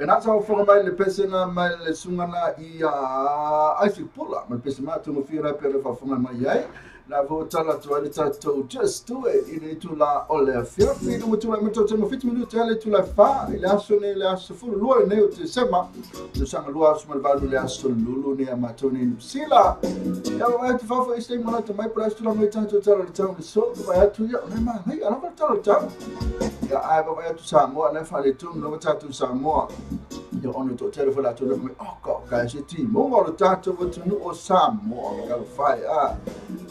E nā sa whanga mai le pesena mai le sungana i Isaac Pula ma le pese maa tunga whira pe le whawhanga mai ai. Nā vō tala tu ai le tātou just do it i le tula o le whiawhi. Nunga tula me tau tema 7 minuti ale tula wha i le aso nei le aso fulu lua nei o te sema. Te sanga lua aso ma le valu le aso lulu nei a mātou nei Nupsila. Ia wa atu whawha i stay mana te mai pura tula mai tātou tala le tau le so. Vai atu ia o nei maa hei ana wha tala le tau. Ia ai vai atu Samoa nei wha le tunu no tātou Samoa. Ia ono tō tere whala atu mai oh ka ka se ti mo ngā le tātou wa tunu o Samoa ka whai a.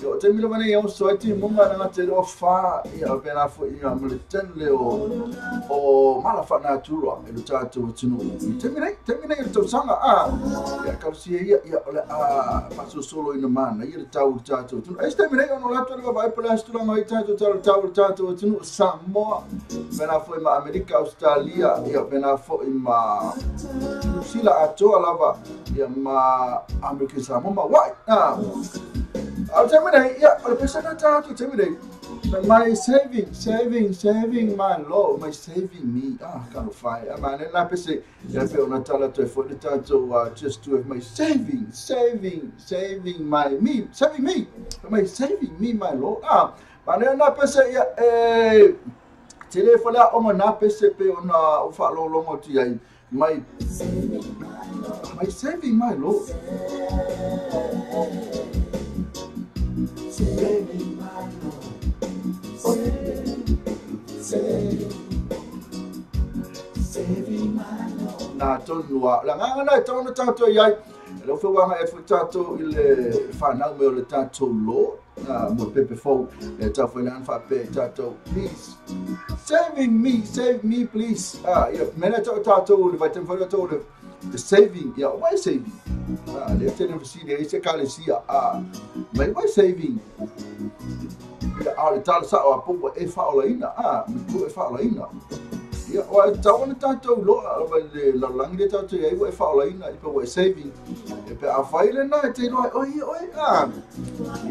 Ia o taimi lava nei e oso ai timuga na gata i le ofa ia pena foi ia ma le tele o mala faanatura i lo tatou atunuu. I taimi nei o le tausaga a ia talosia ia ia o le a faasolosolo ina manaia le tau i le tatou atunuu. Ai se taimi nei ona o le atu le vaavaai po o le a se tulaga ai tatou tala tau i le tatou atunuu Samoa, pena foi ma Amerika, Australia, ia pena foi ma Niu Sila atoa lava ia ma Amerika Samoa ma Hawaii. A o le taimi nei, ia, o le pese na tatou taimi nei. My saving, saving, saving my Lord, my saving me. Ah, talofa e. A mane la pese, ia pe ona tala toe foi le tatou just do it. My saving, saving, saving my me, saving me. My saving me, my Lord. Ah, mane na pese, ia, e, tele fo le aoga na pese pe ona o faalogologo atu i ai. My, my saving my Lord. Saving my Lord. Saving, saving my Lord. Na tonu a la nganga na e tau na tātou i ai. E lau whewanga e fui tātou i le whanau me o le tātou Lord. Na mo pepe fou e tau whai lan whape tātou. Please. Saving me, save me please. Ah, ia, mena tau tātou le vaitem whai tātou le the saving, ia, why saving? Ah, le tene whasiri e se kalesia. Ah, mai why saving? Ia, a le tala sao a pua e whaolaina. Ah, me pua e whaolaina. Ia, o e tau ana tātou loa, wa le lalagi le tātou i ai ua e whaolaina, i pa ua e saving. E pe a whai le na, e te loa, oi, oi, ah.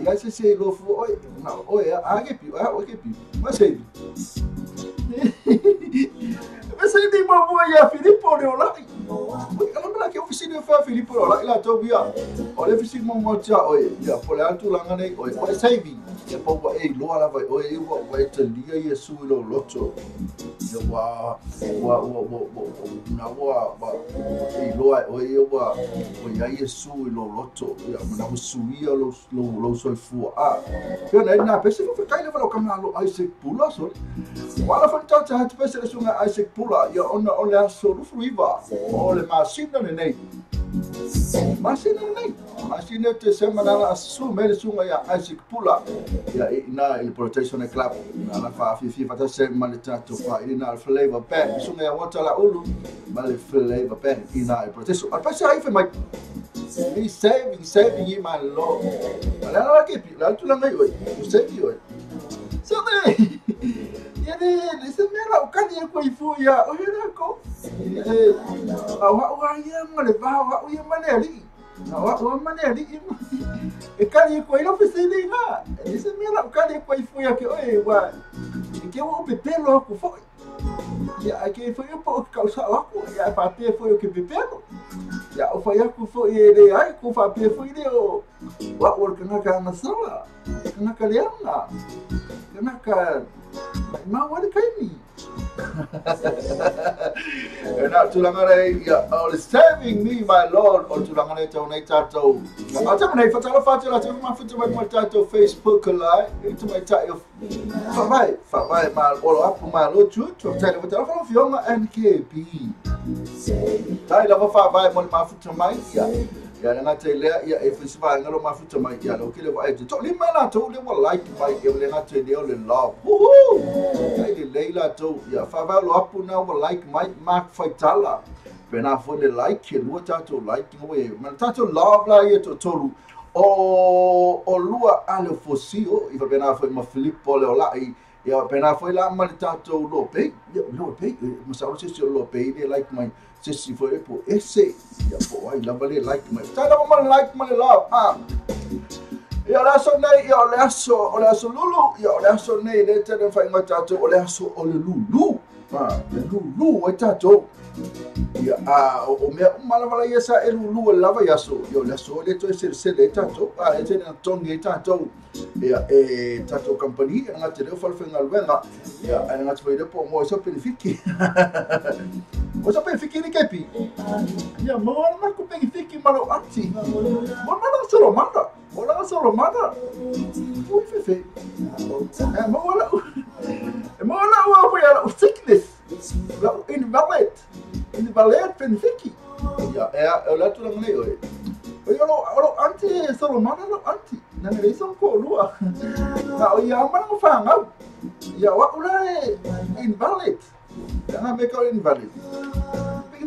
Ia se se lofu, oi, na, oi, a ke piu, a, oi ke piu. Why saving? Me saving mo mua ia Filipo le olai. Oi, ala mala ke ofisini o fa Filipo le olai la tau ia. O le ofisini mo mo tia oi, ia po le atu langa nei, oi, oi saving. Ia pa ua e loa lava, oi, e ua ua e talia ia su i lo loto. Ia ua, ua, ua, ua, ua, na ua, ua, e loa, oi, ia ua, ua ia ia su i lo loto. Ia, mana ua suia lo, lo, lo soifua. Ah, pea nei nā pese fo whakai lewa lau kamalo Isaac Pula, sorry. Wala fo tata hatu pese le sunga Isaac Pula, ia ona o le aso rufuiva, o le masina le nei. Masina le nei. Masina te sema nana asu me le sunga ia Isaac Pula. Ia i na i le Protection Club. Na la fa fifi fata sema le tato fa i na le Flavor Band. Sunga ia wata la ulu, ma le Flavor Band i na i Protection. Al pese haife mai. He's saving, saving you, my Lord. La la la ke pi, la tu la ngai oi. You save you oi. So ne. Ia ne, le se mea la ukani e koe fu ia. O he la ko. E, a wa wa ia ma le va wa ia ma le ali. A wa wa ma le ali. E kani e koe lo fesili na. Le se mea la ukani e koe fu ia ke oi wa. E ke o pepelo aku foi. Ia a ke foi o po ka usa aku. Ia fa pe foi o ke pepelo. Ia o whai aku foi e le ai, ko whapea foi le o wa o le kanaka amasala, kanaka leanga, kanaka mai mau ale kaimi. E nā tūranga nei, ia, o le saving me, my Lord, o tūranga nei tau nei tātou. A tau nei, whatala whātela, tau mafuta mai mai tātou Facebook lai, e tu mai tai o whawai, whawai, ma olo apu ma lo tu, tu whataile whatala whalo fionga NKB. Tai lava whawai mo le mafuta mai, ia. Ia le ngata i lea, ia e whisiwa e ngalo mafuta mai, ia le okele wa e te to lima la tau le wa like mai, ia le ngata i lea o le love. Woohoo! Tai le leila tau, ia whawai olo apu na wa like mai, Mark Faitala. Pena fo le like, he lua tātou like, ngoe, ma tātou love la ia to toru. O lua ale fosio, i whapena fo i ma Filipo le olai, ia pena fo i la ma le tātou lo pei, ia lo pei, masauro sesi o lo pei, le like mai, sesi fo e po ese, ia po ai lava le like mai. Tai lava ma le like ma le love, ah. Ia le aso nei, ia o le aso, o le aso lulu, ia o le aso nei, le tene whai ngā tātou, o le aso o le lulu, ah, le lulu ai tātou. Ia, a, o mea umalavala ia sa e lulu e lava i aso, ia o le aso le toe sele e tātou, ah, e tene tongi e tātou, ia e tātou company, e ngā te reo whalawhenga luenga, ia, e ngā te whairepo mo e sa penefiki. O sa penefiki ni kepi. Ia, mo ana mako penefiki malo ati. Mo mana solo mana. Mo ana solo mana. Ui fefe. E mo ana e mo ana ua ua ala sickness. La invalid. Invalid penefiki. Ia, e o le atu langa nei oe. Oi olo anti solo mana lo anti. Na le so ko lua. Na o ia ma ngo fa ngau. Ia wa ula invalid. Na me ko invalid.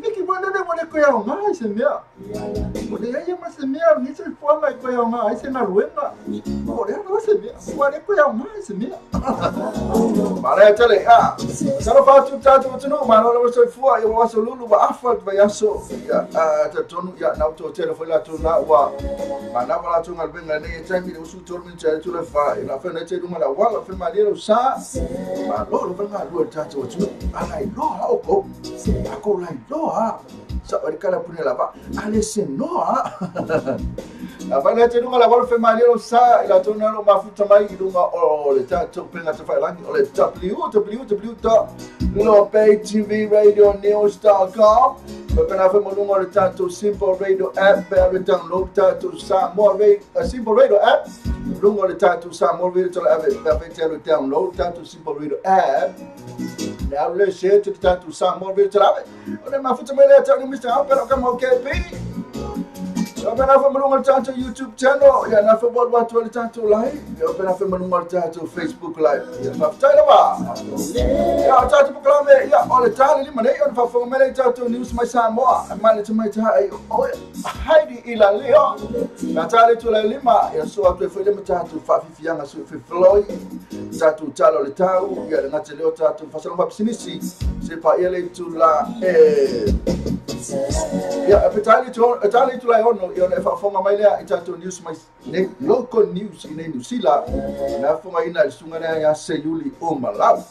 Piki mo le mo le ko ia nga se mea. O le ia ma se mea ni se fo mai ko ia nga ai se na luenga. O le no se mea. O le ko ia nga se mea. Ma le tele a. Sa fa tu ta tu tu no ma lo so fua ia wa so lulu wa afa va ia so. Ia a ta tonu ia na to tele fo la tu na wa. Ma na wa la tu ngal benga ne e mi o su to mi tele tu le fa. La fa ne te lu ma la wa la fa ma le sa. Ma lo lo nga lu ta tu tu. Ala i lo ha o ko. A ko la lo ha. Sa o kala pune la va. Ale se no ha. La fa ne te lu la wa fa ma le sa la tu na lo ma futa mai i lunga o le ta tu penga te fa langi o le www.lopaytvradionews.com. Pena fa mo lunga le tatou Simple Radio app, pe le download tatou Samoa Radio, Simple Radio app. Lunga le tatou Samoa Radio tala ave, pe fa le download tatou Simple Radio app. Na le share te tatou Samoa Radio tala ave. O le mafuta mai le tatou Mr. Alpert o ka mo KP. Pena fa mo lunga le tatou YouTube channel, ia na fa mo watu le tatou live, ia pena fa mo lunga le tatou Facebook live. Ia fa tai lava. Ia tatou programe, ia o le tali lima nei o fa fa mai le tatou news mai Samoa, mai le mai tai o Heidi ila leo. Na tali tu le lima, ia so atu foi le tatou fa fifianga so fi floi. Tatou talo le tau, ia le ngate leo tatou fa sa fa se pa ia le tu la e ia petali tu lai ono ia ne fa fonga mai lea i tatou news mai ne local news i nei New Zealand na fonga ina sunga na ia se yuli o malau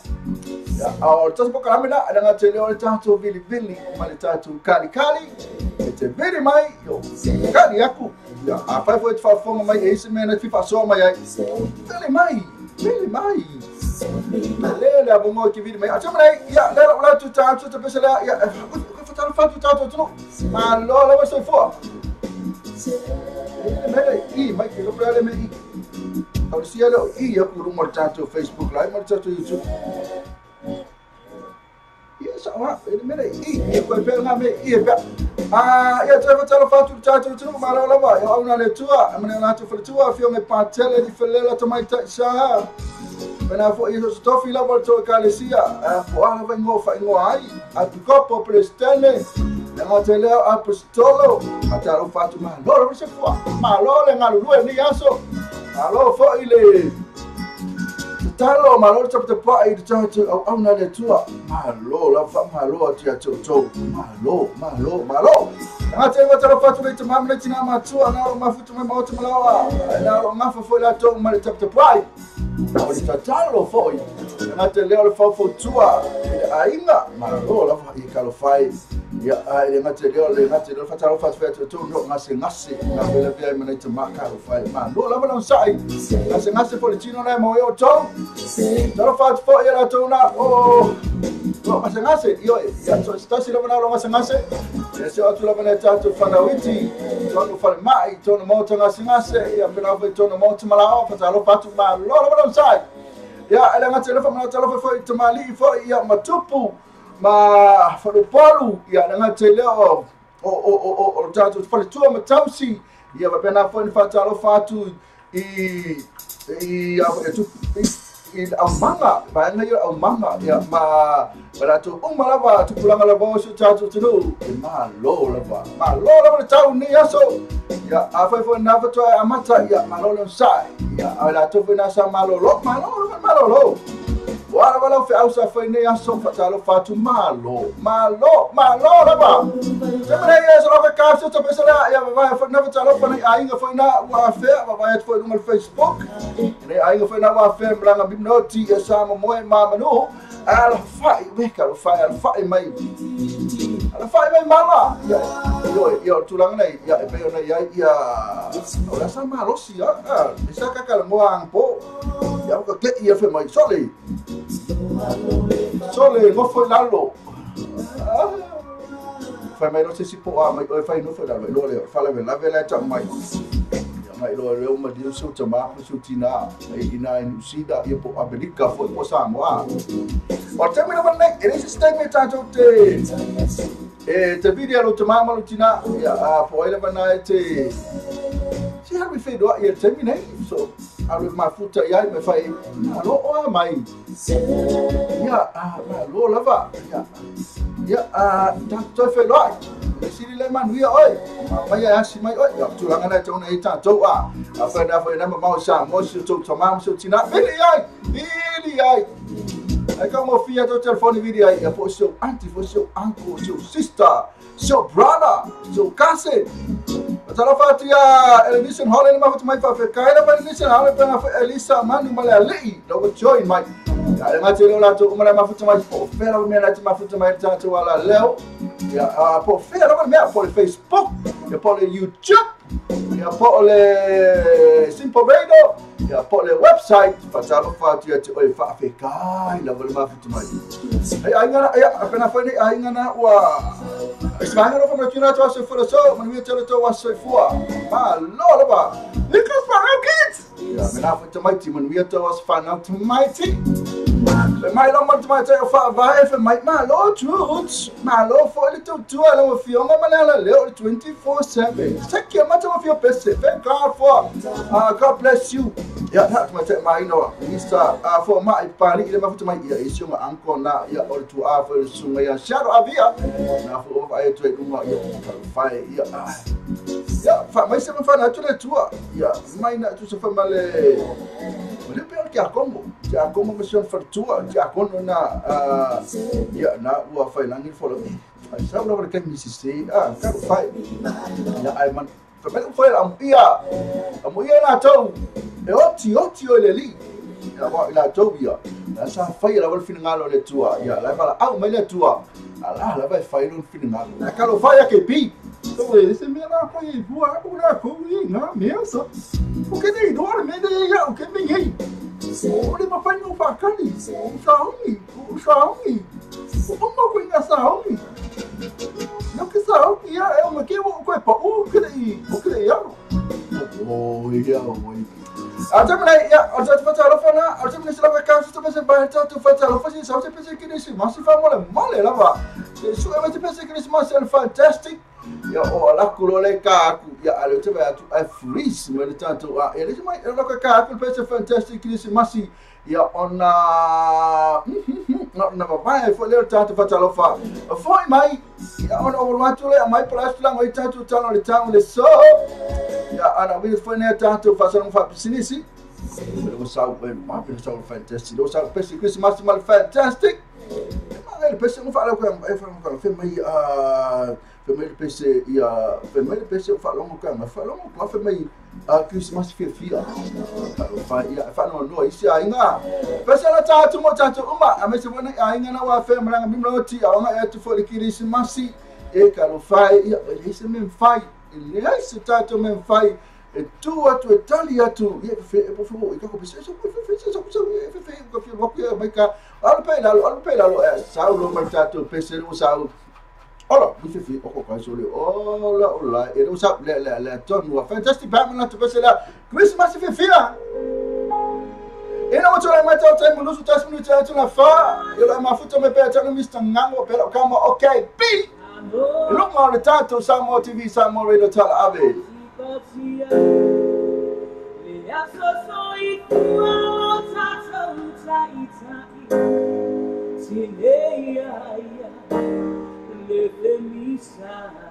ia o tatou programe na na ngate leo le tatou vili vili ma le tatou kali kali e te vili mai yo kali aku ia a fa foi fa fonga mai e se mena fi fa so mai ai vili mai le le bongo ki vili mai a chamai ia le la tu tatou te pesela ia fa tu tatou tu ma lo la so fo le i mai ke lo le me i o si lo i ya ku mo tatou Facebook live mo tatou YouTube ia sa wa le me i e ko pe na me i e a ia te fa fa tu tatou tu ma lo la wa ia una le tua amane na tu fa tua fio me patele di felela to mai ta sa pena fo i so tofi la volto kalesia a fo ala va ngo fa ngo ai a tu kopo prestene na tele apostolo a ta lo fatu ma lo se fo ma lo le ngalu lu ni aso a lo fo ile talo ma lo te pa i te au au na le tua ma lo la fa ma lo ti a to ma lo ma lo ma lo na te va talo fatu le te mam le tina ma tua na lo ma futu ma o te malawa na lo ngafa fo la to ma le te pa o le tatalo foi na te leo le fau tua le ainga ma lo la i kalofai ia ai le ngate leo le ngate leo fatalo fatu fatu to no ngase ngase na le pia me te ma kalofai ma lo la ba sai ngase ngase fo le tino na mo yo to talo fatu fo ia la to na o lo ngase ngase io ia so sta si lo na lo ngase ngase ia se atu la ba ta to fanawiti to no fa mai to no mo to ngase ngase ia pena fo to no mo to malao fatalo fatu ma lo la ba sai ia ele ngate le fa ma talo fo te mali fo ia matupu ma fa lo polu ia ngate le o o tatou fa le tua ma tausi ia va pena fo fa talo fatu i ia tu i au manga va na ia au manga ia ma va tu uma lava tu pulanga lava so tatou tu no e ma lo lava ma lo lava tau ni aso ia a fa fo na fa to amata ia ma lo le sai ia a la tu na sa ma lo lo ma lo ma lo lo wala wala fe au sa fa ni aso fa talo fa tu ma lo ma lo ma lo lava se me ia so ka ka so te pesela ia va fa na fa talo fa ni ainga fa na wa fe va va fo no Facebook ne ainga fa na wa fe mlanga bimnoti ia sa mo mo ma ma no ala fa we ka fa ala fa mai ala fa mai mama ia yo yo tulanga nei ia e pe ona ia ia ora sa ma lo si a sa ka ka mo ang po ia ka ke ia fe mai sole sole ngo fo lalo fa mai lo se si po a mai o fa no fo lalo lo le fa la la la ta mai ia mai lo le uma di so ta ma so tina e ina in usida ia po Amerika fo po Samoa o te me no nei e se statement tatou te e te video lo te mama lo tina ia a po ele va na te si alu i whenua i le taimi nei. So, alu e mafuta i ai me whai, malo oa mai. Ia, malo lava. Ia, ia, tātou whenua. Le sili le manuia oi. Ma mai ai asi mai oi. Ia, tūlanga nei tōna i tātou a. A whaina whaina ma mau sa mo si tō tamā mo si tina. Vili ai! Vili ai! Ai ka mo fia tō telefoni vili ai. Ia po si auntie, po si uncle, si sister, si brother, si cousin. Talofa atu ia Elenison Hall ene mafuta mai whawhekaira pa Elenison Hall pena wha Elisa Manu male alii lau wa join mai. Ia e ngati leo lato umala mafuta mai po whera wa mea nati mafuta mai tātou ala leo. Ia po whera wa mea po le Facebook, ia po le YouTube, ia po le Simple Radio, ia po le website. Whatalofa atu ia te oe whawhekai lau wa le mafuta mai. Hei ainga na, ia pena whaine ainga na ua Ismaanga no fama tuna to aso fura so manuia tele to aso fua. Ma lo lava. Nicholas whanau kids. Ia mena fa tamaiti manuia to aso whanau tamaiti. Fe mai lo mo tamaiti o fa vai fe mai ma lo truths. Ma lo fo le to tua lo fionga ma la leo 24/7. Take mata of your best. Thank God for God bless you. Ia na tamaiti mai no. Mr. For mai pari ile mafuta mai ia isio ma anko na ia o tu a fo sunga ia shadow avia. Na fo ai tu lunga ia fai ia. Ia fa mai se fa na tu le tua. Ia mai na tu se fa male. Male pe ki a kongo. Ki a kongo me se fa tua, ki a kongo na ia na ua fai langi fo le. Ai sa ua le kai misisi. Ah ka fai. Ia ai man fa mai fai am ia. Am ia na tau. E oti oti o le li. Ia wa ila tau ia. Na sa fai la wal finngalo le tua. Ia la fala au mai le tua. Ala la vai fai no finngalo. Na kalo fai a ke pi. So ese me na ko i bua ura ko i na mesa. O que nei dor me de ia o que me ei. O le ma fai no fa kali. O sauni, o sauni. O mo ko ina sauni. No que sauni ia é uma que o ko pa o que i o que ia. O ia o. Atamna ia o ta fa ta fa na atamna se la ka se se ba ta tu fa ta fa se sa se pese que nesse mas se fa mole mole la va. Se su e pese que nesse mas é fantastic. Ia o ala kulo le ka ku ia ale te vai tu a freeze me le tanto a ele mai la ka ku pese fantastic nesse mas ia ona no na vai fo le tanto fa ta lo fa. Foi mai ia ona o watu le mai pra la ngoi tanto ta no le tango le so. Ya ana we foi ne tanto fa sa fa business. Pero sa ma pero sa fantastic. Lo sa pese Christmas mal fantastic. Ma le pese mo fa la ko e fa ko fe mai a fe mai pese ia fe mai pese fa longo ka ma fa longo ko fe mai a Christmas fe fia. Fa ia fa no no isi ainga. Pese la tanto mo tanto uma a me se bona ainga na wa fe mlanga mi mloti a nga e tu fo le Christmas e ka lo fa ia le se me fai. Le se tanto me fai e tu atu e tali atu ia fe e po fo e ka ko pese so fe fe so fe fe ko fe ko mai ka alu pe lalo e sa lo mai tanto pese lo sa Hola, mi fe fe o ko ka so le hola hola e lo sa le le le ton wa fantastic Batman la tu pese la Christmas fe fe la e no to la mai ta ta mo so ta sunu ta la fa e la ma futo me pe ta no Mr. Ngango pe kama okay bi Look ma le tanto Samoa TV Samoa Radio Tala Ave. Samoa.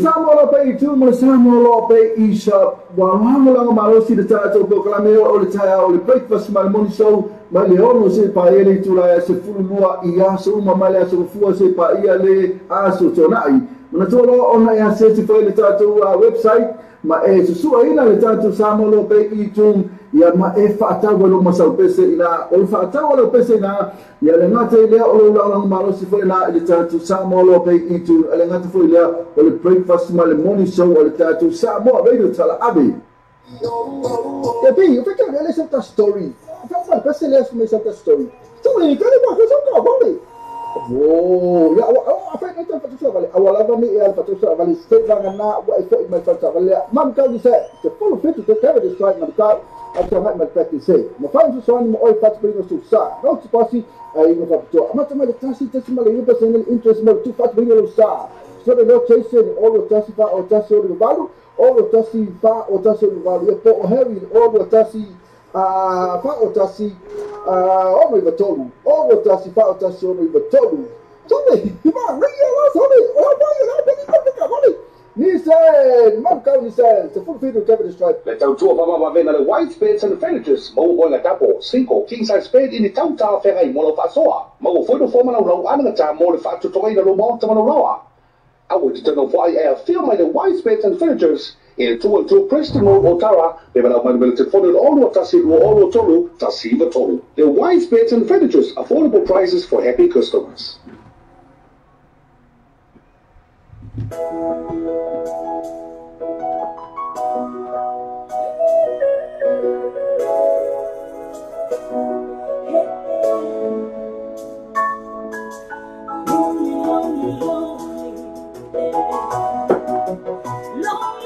Samoa pe tu mo Samoa pe isa wa langa malosi le tatou proklame o le taia o le breakfast ma le morning show ma le ono se pa ele tu la se fulu lua i aso uma ma le aso fua se pa ia le aso tonai mana tolo ona ia se ti foi le tatou website ma e susua ina le tatou Samoa pe i tu ia ma e faatau lo masau pese ina o faatau lo pese ina ia le ngata ile o lo la malosi foi la le tatou Samoa pe i tu le ngata foi le o le breakfast ma le morning show o le tatou Samoa radio tala abe e bi o feka le santa story fa pese le me santa story so le ka le ba ko so ka ba oh ya o fa ka ta fa vale awala va mi al fa ta vale se va na wa e fa mai fa vale mam ka ni se te full fit te ka de strike mam ka a ta ma ta ti se ma fa so ni mo oi fa te no sa no te pasi ai no fa to ma ta ma ta si te ma le pa se interest mo tu fa te no sa so le no chase o lo ta si fa o ta si o lo valu o lo ta si fa o ta si o lo valu e po o Harry o lo ta si a fa o ta si o mo tolu o lo ta si fa o ta si o mo tolu so le ma ri la so le o ba la ba ni ka ba ni se mam ka ni se te full feed of strike le tautua pamavavena le white beds and furnitures maua moega tapo single king size bed i ni tauta fegai mo lau faasoa maua foi no foma laulau anagata mo le faatotogaina lou maota ma lau laoa aua te tano foai e afio mai le white beds and furnitures i le 212 Preston Road Otara pe malau mai le telefoni le 6 1 2 3 1 3. The White Beds and Furnitures, affordable prices for happy customers. Now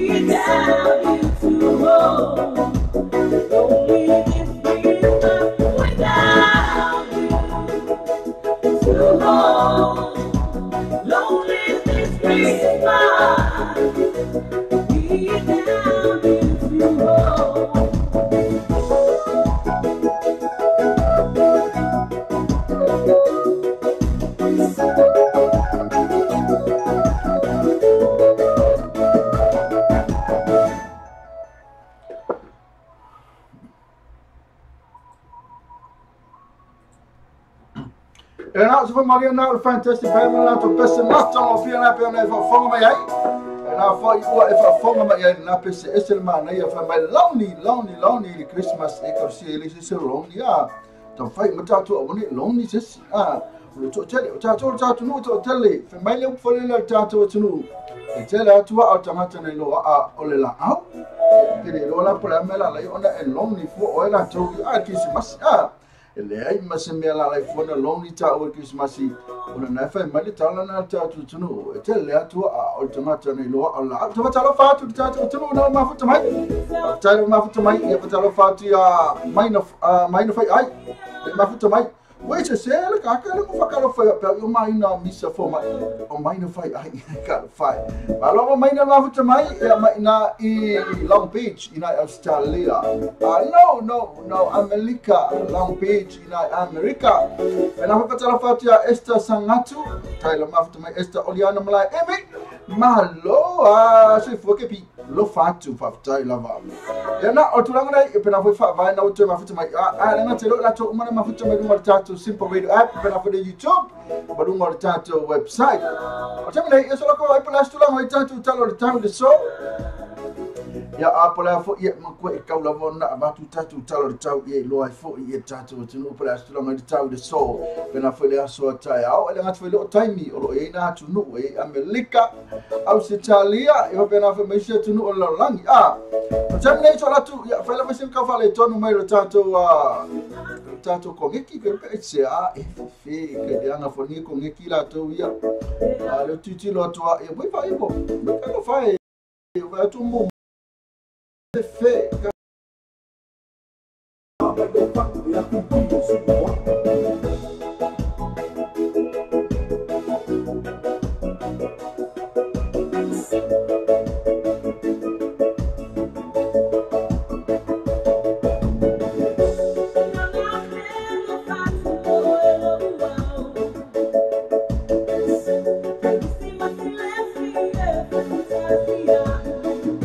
Without you to hold. It will be lonely, lonely this Christmas without you to hold. Lonely this Christmas without you to hold. Lonely this Christmas without you to hold. E na so Maria na fantastic pamela to pese mato o fia pe na fa fonga mai ai. E na fa ua e fa fonga mai ai na pese ese ma na ia fa mai lonely lonely lonely Christmas e ka si ele se lonely a. Ta fai mata to o ni lonely se a. O to tele o ta to ta no to tele fa mai le fo le ta to tunu. E tele atu a ta mata nei lo a o le la au. Pere lo la pola mela la ona e lonely fo o la to a Christmas a. Le ai ma se mea la lai fona lonely ta o Christmas ona na fa mai le tala na ta tu tunu e tele atu a o tamata nei lo a la tamata lo fa tu ta tu tunu na ma fu mai ta ma fu mai e fa lo fa tu a mai na mai na fai ai ma fu mai wait a se le ka ka le fa ka lo fa pe o mai na misa fo mai o mai na fai ai ka fai ma lo mai na ma fu mai e mai na i Long Beach in Australia. No no no America, Long Beach in America. E na fa tala fa tia Esther Sangatu tai lo ma fu mai Esther Oliana Malai Emi malo a se fo ke pi lo fa tu fa tai la va. E na o tulanga nei e pena foi fa vai na o te ma fu mai a na te lo la to ma fu mai ma tato Simple Radio app pena foi YouTube ma lunga le tato website. O te nei e solo ko ai pela tulanga ai tato talo le tau de so. Ia a pola fo ia ma ko e kaula vona ba tu tatu talo le tau ia lo ai fo ia tatu tu no pola tulanga le tau de so pena foi le aso tai au ele ngat foi lo taimi o lo e na tu no e Amerika Australia e pena foi me se tu no lo langi a o te nei so la tu ia foi la me se ka fa le tonu mai lo tatu a tato kongeki ke pe se a e fe ke de anga fo ni kongeki la to ia a le tuti lo to e bo fa e bo ka lo fa e va tu mo fe ka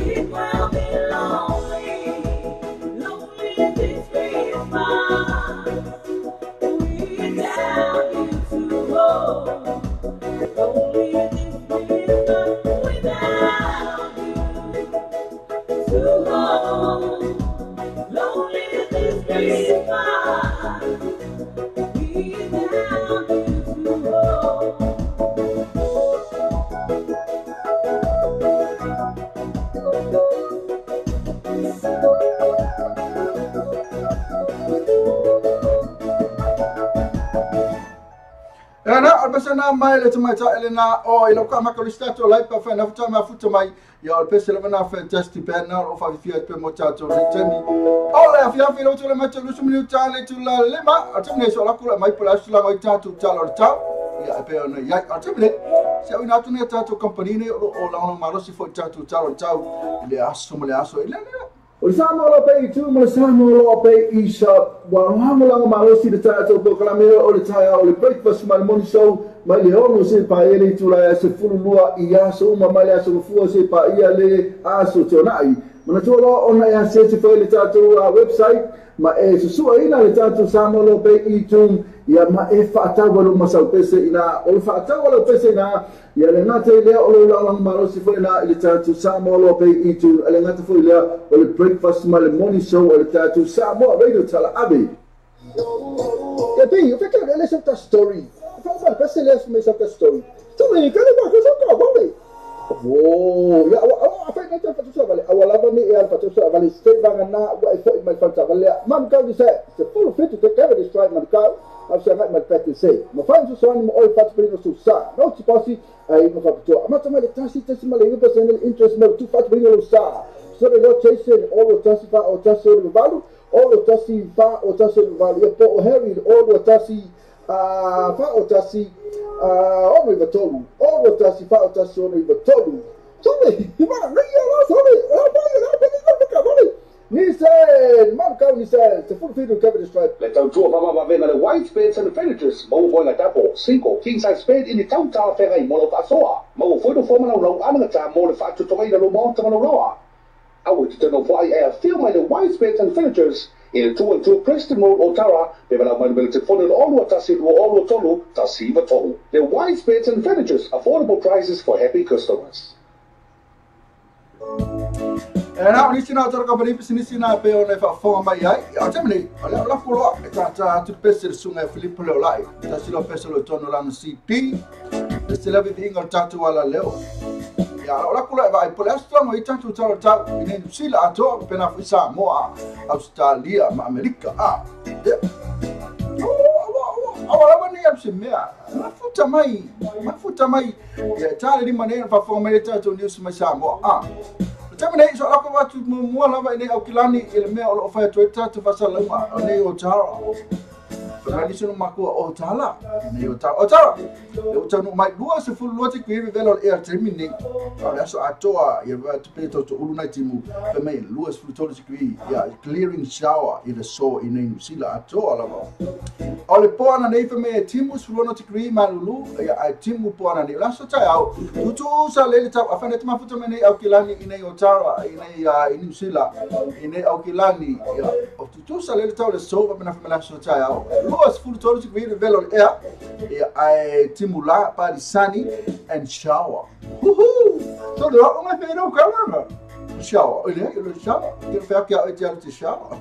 It will be lonely, lonely this Christmas without you to hold. Lonely this Christmas without you to hold. Lonely this Christmas without you to hold. Na albasana mai le tamaita elena o ilo ka makalista to lai pa fa na futa ma futa mai ia o pese le na fantastic band na o fa fia pe mo tato le temi o le fia fi lo to le mato lu sumni ta le tu la le ma a temi so la kula mai pula su la mai tato ta lo ta ia pe ona ia a temi se o na tu ne tato company ne o la no malo si fo tato ta lo ta le aso mo le aso ile O sa mo lo pe tu mo sa mo lo pe isa wa mo la malo si le tato ko kala me o le taia o le breakfast ma le morning show mai le 6 seia paia le itula e 12 i aso uma mai le aso Gafua seia paia le aso Tuanai. Manatua loa ona e asiasi foi i le tatou website ma e susuaina le tatou Samoa Law Pay iTunes ia ma e faatau ai lou masau pese ina o le faatau a lau pese ina ia le gata i lea o lou lagolago malosi foi ina i le tatou Samoa Law Pay iTunes a le gata foi lea o le breakfast ma le morning show a le tatou Samoa Radio Talaave. Ia pei, o fekau le sau ta story. Fa ma pese le mai sau ta story. Story ka le ba ka sau ka ba. Oh, ia awa awa fa na ta fatu vale. Awa lava ni e al fatu vale se vanga na wa e fo mai fatu vale. Man kau ni se se full fit te keve de strike man kau. Au se ngai mai pete se. Ma fa su so ni mo oi fatu pino su sa. No ti pasi ai mo fa to. Amata mai le tasi tasi ma le 9% interest mo tu fatu pino sa. So le lo chase o lo tasi fa o tasi o le valu o lo tasi fa o tasi o le valu. Ia po o Harry o lo tasi fa o tasi ono iwa tolu o lo tasi fa o tasi ono iwa tolu. Sorry, ma ngai ala sorry. La pa la pa ni ka ka ni se man kau ni se te full feed cover the stripe. Le tautua faamavaega le White Beds and Furnitures, maua foi ga tapo, single, king size bed i ni tau talafeagai mo lau faasoa. Maua foi nofoa ma laulau anagatā mo le faatotogaina lou maota ma lauloa. Aua e te tau ai e afio mai le White Beds and Furnitures i le 212 Preston Road, Otara, pe valaau mai le telefoni le 6 1 2 3 1 9 3. Le White Beds and Furnitures, affordable prices for happy customers. E na o nisi na o tara kapani pisinisi na pe o nei whaafonga mai ai. O te mene, o leo lafu loa, e tata atu pese le sunga e Filipo leo lai. Tasi lo pese lo tono lana CD. Le se levi vinga o tatu ala leo. Ia, o laku loa e vai, po le aso i tatu taro tau, i nei New Zealand atoa, pena fui Samoa, Australia, ma Amerika, a. Ia. Awa lava nei alu se mea, mafuta mai, ia tale lima nei na whaafonga mai le tatu news mai Samoa, a. Tamane so lako watu mua lava nei au kilani i le mea o loo whai atu e tatu whasalauga o nei o Tara. Whakalisi no makua o Tara, nei o Tara. O Tara, le o tanu mai 22 te kuiwi vela o le ea temi nei. O le aso atoa, ia tupe tau ulu nai timu, pe mai 23 te kuiwi, ia clearing shower i le so i nei New Zealand atoa lava. O le poana nei fe me timu 16 te kuiwi malulu, ia ai timu poana nei. O le aso tai au, tutu sa lele tau, awhane te mafuta me nei au kilani i nei o Tara, i nei i New Zealand, i nei au kilani, ia o tutu sa lele tau le so, wapena fe me le aso tai au. 23 te kuiwi vela o le ea, ia ai timu la, palisani, and shower. Woohoo! So le o ngai whenau kauranga. Shower. Ile, ile shower. Kero whea kia oe te alu te shower.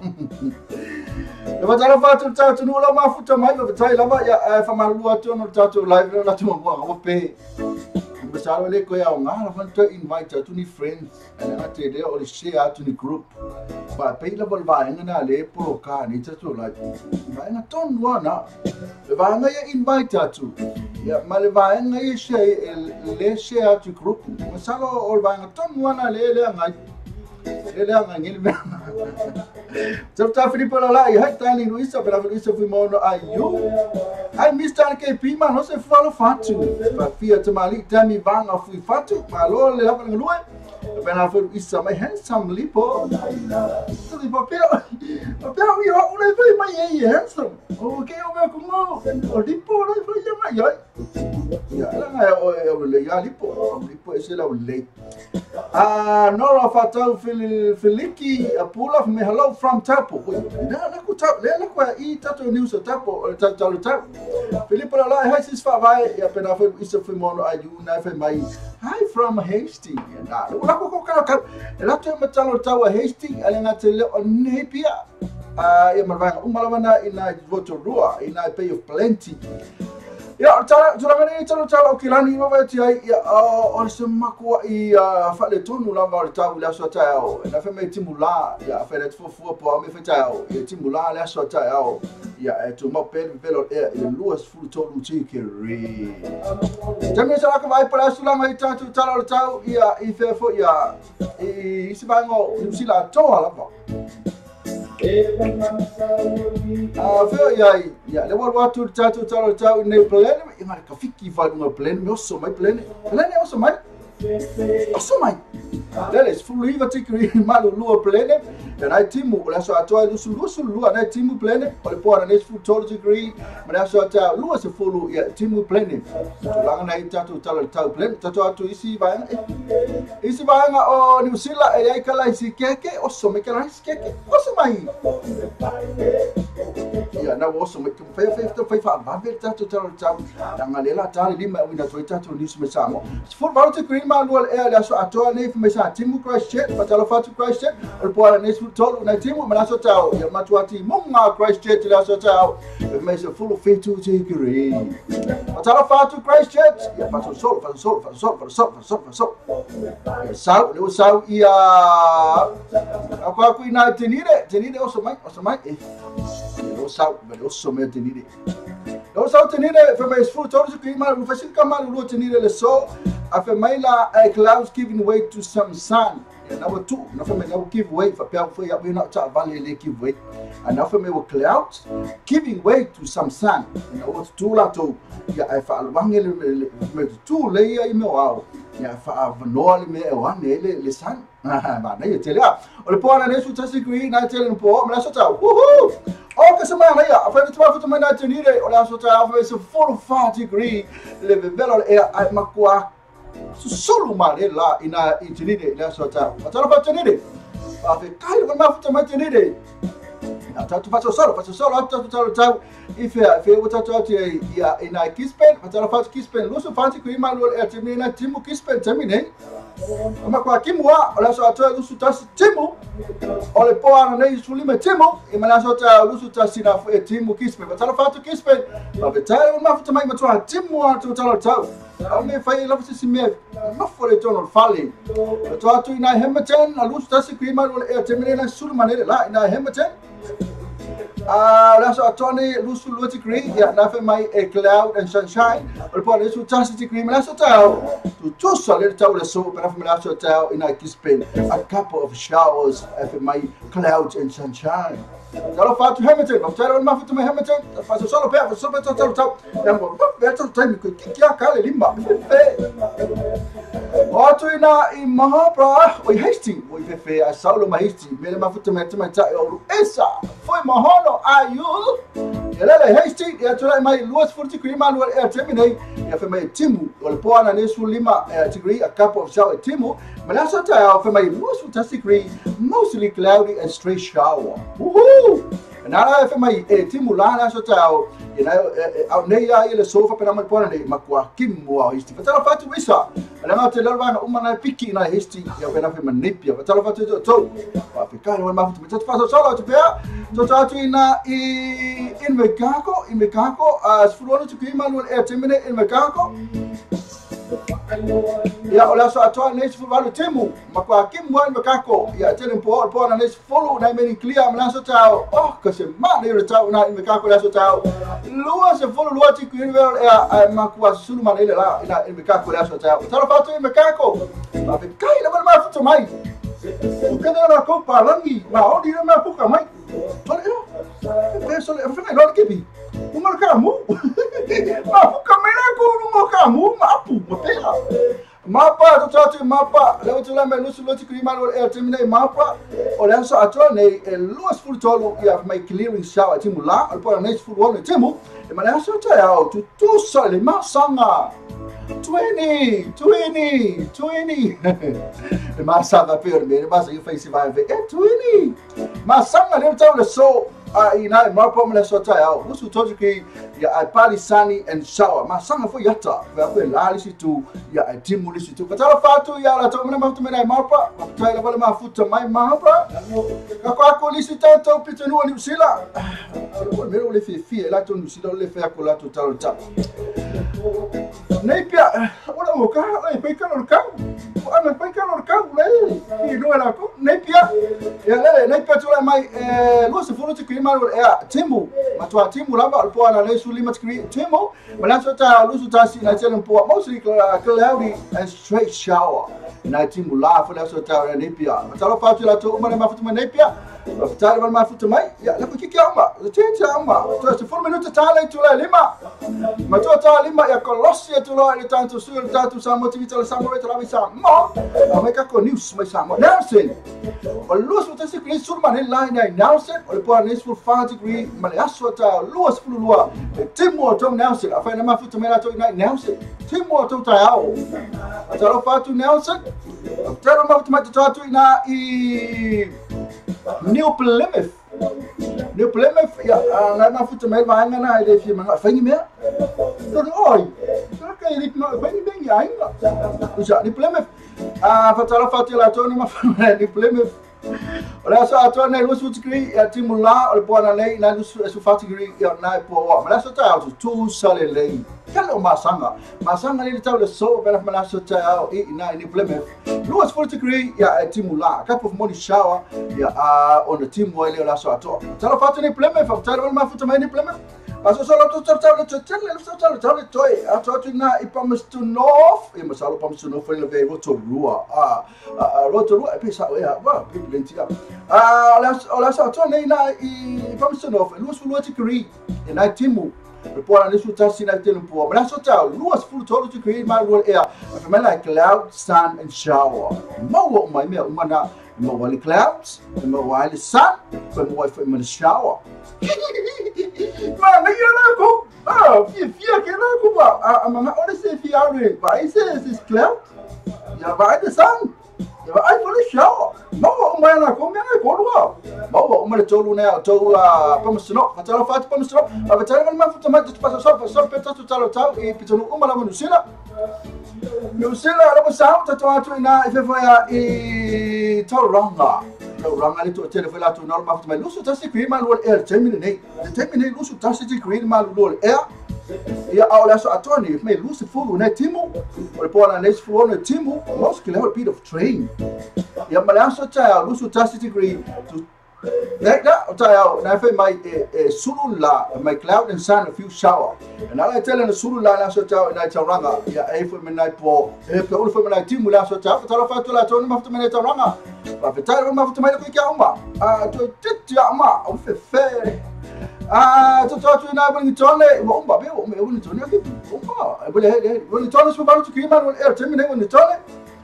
Le watala whātu tātu nua lau mafuta mai, wa watai lava, ia whamarulua atu ono tātu live leo latu mamua ngawa pe. Masalo le koe au ngā, la whantua invite atu ni friends, ane ngā te leo o le share atu ni group. Pa pei lava le vaenga nā le polo kā ni tātu live. Vaenga tonu ana, le vaenga ia invite atu. Ia, ma le vaenga ia share, le share atu group. Masalo o le vaenga tonu ana le lea ngai. Le lea ngai ngili mea. Tau Filipo la i hai tani Luisa, pela Luisa fui mono ai yu. Ai Mr. KP man, no se falo fatu. Pa fia te mali tami vanga fui fatu, ma lo le lava ngalue. Pela Luisa mai handsome lipo. Lipo pero. Pero yo le fui mai ei handsome. O ke o me como. O lipo le fui mai ai. Ya la ngai o le ya lipo, lipo ese la le. Ah, Nora Fatau Filiki Apula from hello from Tapo. Na na ku tau le la ku i tato news o Tapo tau tau. Filipo la hi sis fa vai ya pena foi isa foi mono ai you na foi mai. Hi from Hastings. Na la ku ko ka ka la te matalo tau Hastings ale ngate le o nei pia. Ah ya marvanga umalawana ina Rotorua ina Bay of Plenty. Ia, tulaga nei talo talo o kilani wawa ti ai, ia, o le se makua i whaale tonu lava o le tau le aso tai ao. E na whai mai timu la, ia, whai le tfuafua po au me whai tai ao. Ia, timu la le aso tai ao. Ia, e tu mau pele pele o ea, i le 23 te ke re. Tami sa laka vai pala aso langa i tātou talo o le tau, ia, i whea fo, ia, i se vaenga o New Zealand atoa lava. Feo ia ia le walu atu le tātou talo tau nei plane i ngā ka fiki whai lunga plane me oso mai plane plane oso mai Lele, 19 tikiri malu lua plene. Ia nai timu, o le aso atoa e lusu lusu lua nai timu plene. O le poa na nei 13 tikiri, ma le aso atoa lua se fulu ia timu plene. Tulaga nei tatou tala le tau plene. Tatou atu isi vaega. Isi vaega o Niu Sila e ai kala isi keke, oso me kala isi keke. Oso mai. Ia na oso mai fai fai fai fa vave tatou tala le tau. Tanga le la tali lima wina toi tatou nisu me Samoa. 18 tikiri malu le aso atoa nei me sa timu Christchurch, patalo fatu Christchurch, o le poa nei 13 nei timu me aso tau. Ia matua ti munga Christchurch le aso tau. Me se fulu fitu tikiri. Patalo fatu Christchurch, ia fatu sol fatu sol fatu sol fatu sol fatu sol fatu sol. Ia sau le sau ia aku ina tenire tenire oso mai e. Ia sau me oso me tenire. Lo sau tenire fe mai sfu tolu ki ma lu fasil ka ma lu tenire le so a fe mai la clouds giving way to some sun. Ya na tu na fe mai na give way fa pia fo ya na ta vale le give way. A na fe mai clouds giving way to some sun. Na o tu la tu ya e fa alwange le me tu le ya i me au. Ya fa vanoa le me o ane le sun. Ba na ye tele a. O le po na ne su tasi green na tele po me la so ta. Woohoo! O que se mana ia, a fai te mai na tenire, o le aso ta fa se 45 degree le velo e a makua sulu ma le la ina i tenire le aso ta. A tala fa tenire. A fe kai le ma futa mai tenire. A ta tu faso solo ta tu ta i fe fe o ta ta ti ia ina Kispen, a tala fa Kispen, lusu fa ti kui ma lu e te mina timu Kispen te mine. O makua kimua, o le aso atoa lusu tasi timu. O le poa na nei sulima timu, i mana aso ta lusu tasi na e timu Kispen. Patalo fatu Kispen, ma vetale o mafuta mai matua timu a tu talo tau. O me fai lava se simea, mafo le tono fale. To atu ina Hamilton, a lusu tasi kui malu e te mene na sulima nele la ina Hamilton. O le aso atoa nei lusu lua degree, ia na fe mai e cloud and sunshine. O le poa lusu tasi degree, ma le aso tau. Tu tusa le tau le so, pera fe me le aso tau ina Kispen. A couple of showers, fe mai clouds and sunshine. Talo fatu Hamilton, ma talo mafuta mai Hamilton, faso solo pea, faso solo tau tau. Ya mo, ve tau tau mi ki kia ka le limba. O atu ina i Mahabra, o i Hastings, o i fefe a saulo ma Hastings, me le mafuta mai te mai tai o esa. Foi mahono ayu. Ia lele Hastings, ia tulai mai luas furti krima lua e terminate, ia fe mai timu, o le poa na nesu lima degree, a couple of shower timu, ma le aso tai fe mai luas furti degree, mostly cloudy and straight shower. Woohoo! Na fe mai e timu la na aso tai ia na au nei ia le sofa pena mai poa nei makua kimu au Hastings. Fatalo fatu isa. Ala ngā te lalwanga umana piki ina Hastings ia pena fe manipia. Fatalo fatu to. Pa fe kai le mafuta me tatu faso solo atu pea. Toto atu ina i Invercargill, sfuruano tu kui malu e temene Invercargill. Ia o le aso atoa nei sfuruano timu, makua kimu Invercargill. Ia tele po o na nei sfulu na meni clear ma aso tau. Oh, ka se ma nei le tau na Invercargill le aso tau. Lua se fulu lua ti kui velo e makua sulu ma nei le la ina Invercargill le aso tau. Talo fatu Invercargill. Pa fe kai le mafuta mai. O kada na ko palangi, ma o di na puka mai. Tole eo. Fe sole fe ngai lo kipi. Uma ka mu. Ma puka mai na ko no ka mu ma apu ma pera. Mapa to tatu mapa le tu la me lusu lo ti kri ma lo e termine mapa o le aso atoa nei e luas furtolo ia mai clearing shower timu la o po nei furtolo timu e ma le aso ta o tu tu sole ma sanga 20 20 20 e ma sanga per me ma sa io fai si vai e 20 ma sanga le tau le so a ina mapa me le so ta o lusu toji ki ia ai pali sunny and shower ma sanga fo yata va ko la li situ ia ai timu li situ fatalo fatu ia la to me ma futa me mapa ma tai la ma futa mai mapa ka ko ko li situ to pitenu ni usila o me o le fi fi la to ni usila le fe ko la to talo ta nei pia ora o ka e pe ka lo ka o ana pe ka lo ka le i no la ko nei pia ia le nei pia tu la mai lo se fulu te kri ma e timu ma tua timu la ba po ana le su lima kri timu ma la so ta lu su ta si na tele po mostly cloudy and straight shower na timu la fo la so ta nei pia ma ta lo fa tu la to ma ma fu ma nei pia Faafetai le mafuta mai. Ia, le kiki auma. Le titi auma. Toe 10 minuta tala i tula lima. Matua tala lima ia kolosi e tula i le tātou sui le tātou Samoa TV tala Samoa e tala Samoa. A mai kako news mai Samoa. Nelson. O le 21 degree sulu mane lai nei Nelson. O le poa nei 14 degree ma le aso ta 22. E timu o tau Nelson. A whaina mafuta mai latou i nai Nelson. Timu o tau tai ao. A talo whatu Nelson. A talo mafuta mai te tātou i nā i New Plymouth. New Plymouth, ia, nai mafuta mai vaenga na i le fia manga. Whaingi mea? Tonu oi. Ka i le whaingi mea ngi ainga. Usa, New Plymouth. Whatalo whatu la tonu mafuta New Plymouth. O le aso atoa nei 20 degree ia timu la o le poana nei nai 24 degree ia nai poa. Ma le aso tai au tu sale lei. Kale o masanga. Masanga ni le tau le so pela ma le aso tai au i nai New Plymouth. 24 degree ia timu la. A couple of morning shower ia on the timu ai le o le aso atoa. Talo whatu New Plymouth, talo wale mafuta mai New Plymouth. Aso solo tu talo talo talo talo talo toi atu atu na i Palmerston North e masalo Palmerston North le ve Rotorua Rotorua e pesa ia wa people in tia o la sa to nei na i Palmerston North 22 degree e nai timu le poa na su tasi na tele po ma so ta 23 degree ma ru e a fa like cloud sun and shower mo mai me uma na mo wali clouds mo wali sun mo wali shower. Ma me la ko fia fia ke la ko ba a ma ole se fia re ba ise is cloud ya ba the sun ya ba ai for the shower mo o ma la ko me ko lo mo o ma le tolu na to a Palmerston North fa talo fa Palmerston North a fa talo ma fa ma te paso so so pe to talo tau e pitonu o ma la New Zealand New Zealand la sa ta to atu ina e fa ya i Tauranga Tauranga le to tele foi la tu na ma mai lusu tasi green ma lu air temine nei temine lusu tasi green ma lu air ia au la so atoni me lusu fulu na timu o le poa na fulu na timu most le bit of train ia ma la so ta lusu tasi green to that ta na fe mai sulu la my cloud and sun a few shower and I tell na sulu la la so ta na Tauranga ia e foi me nai po e pe ulu foi me nai timu la so ta ta fa tu la to ma fa me Tauranga pa fe ta ma fa me ko ki uma a to ti ama o fe fe a to to na Wellington o umba be o me Wellington ke umba e bole Wellington so ba tu ki ma e termine Wellington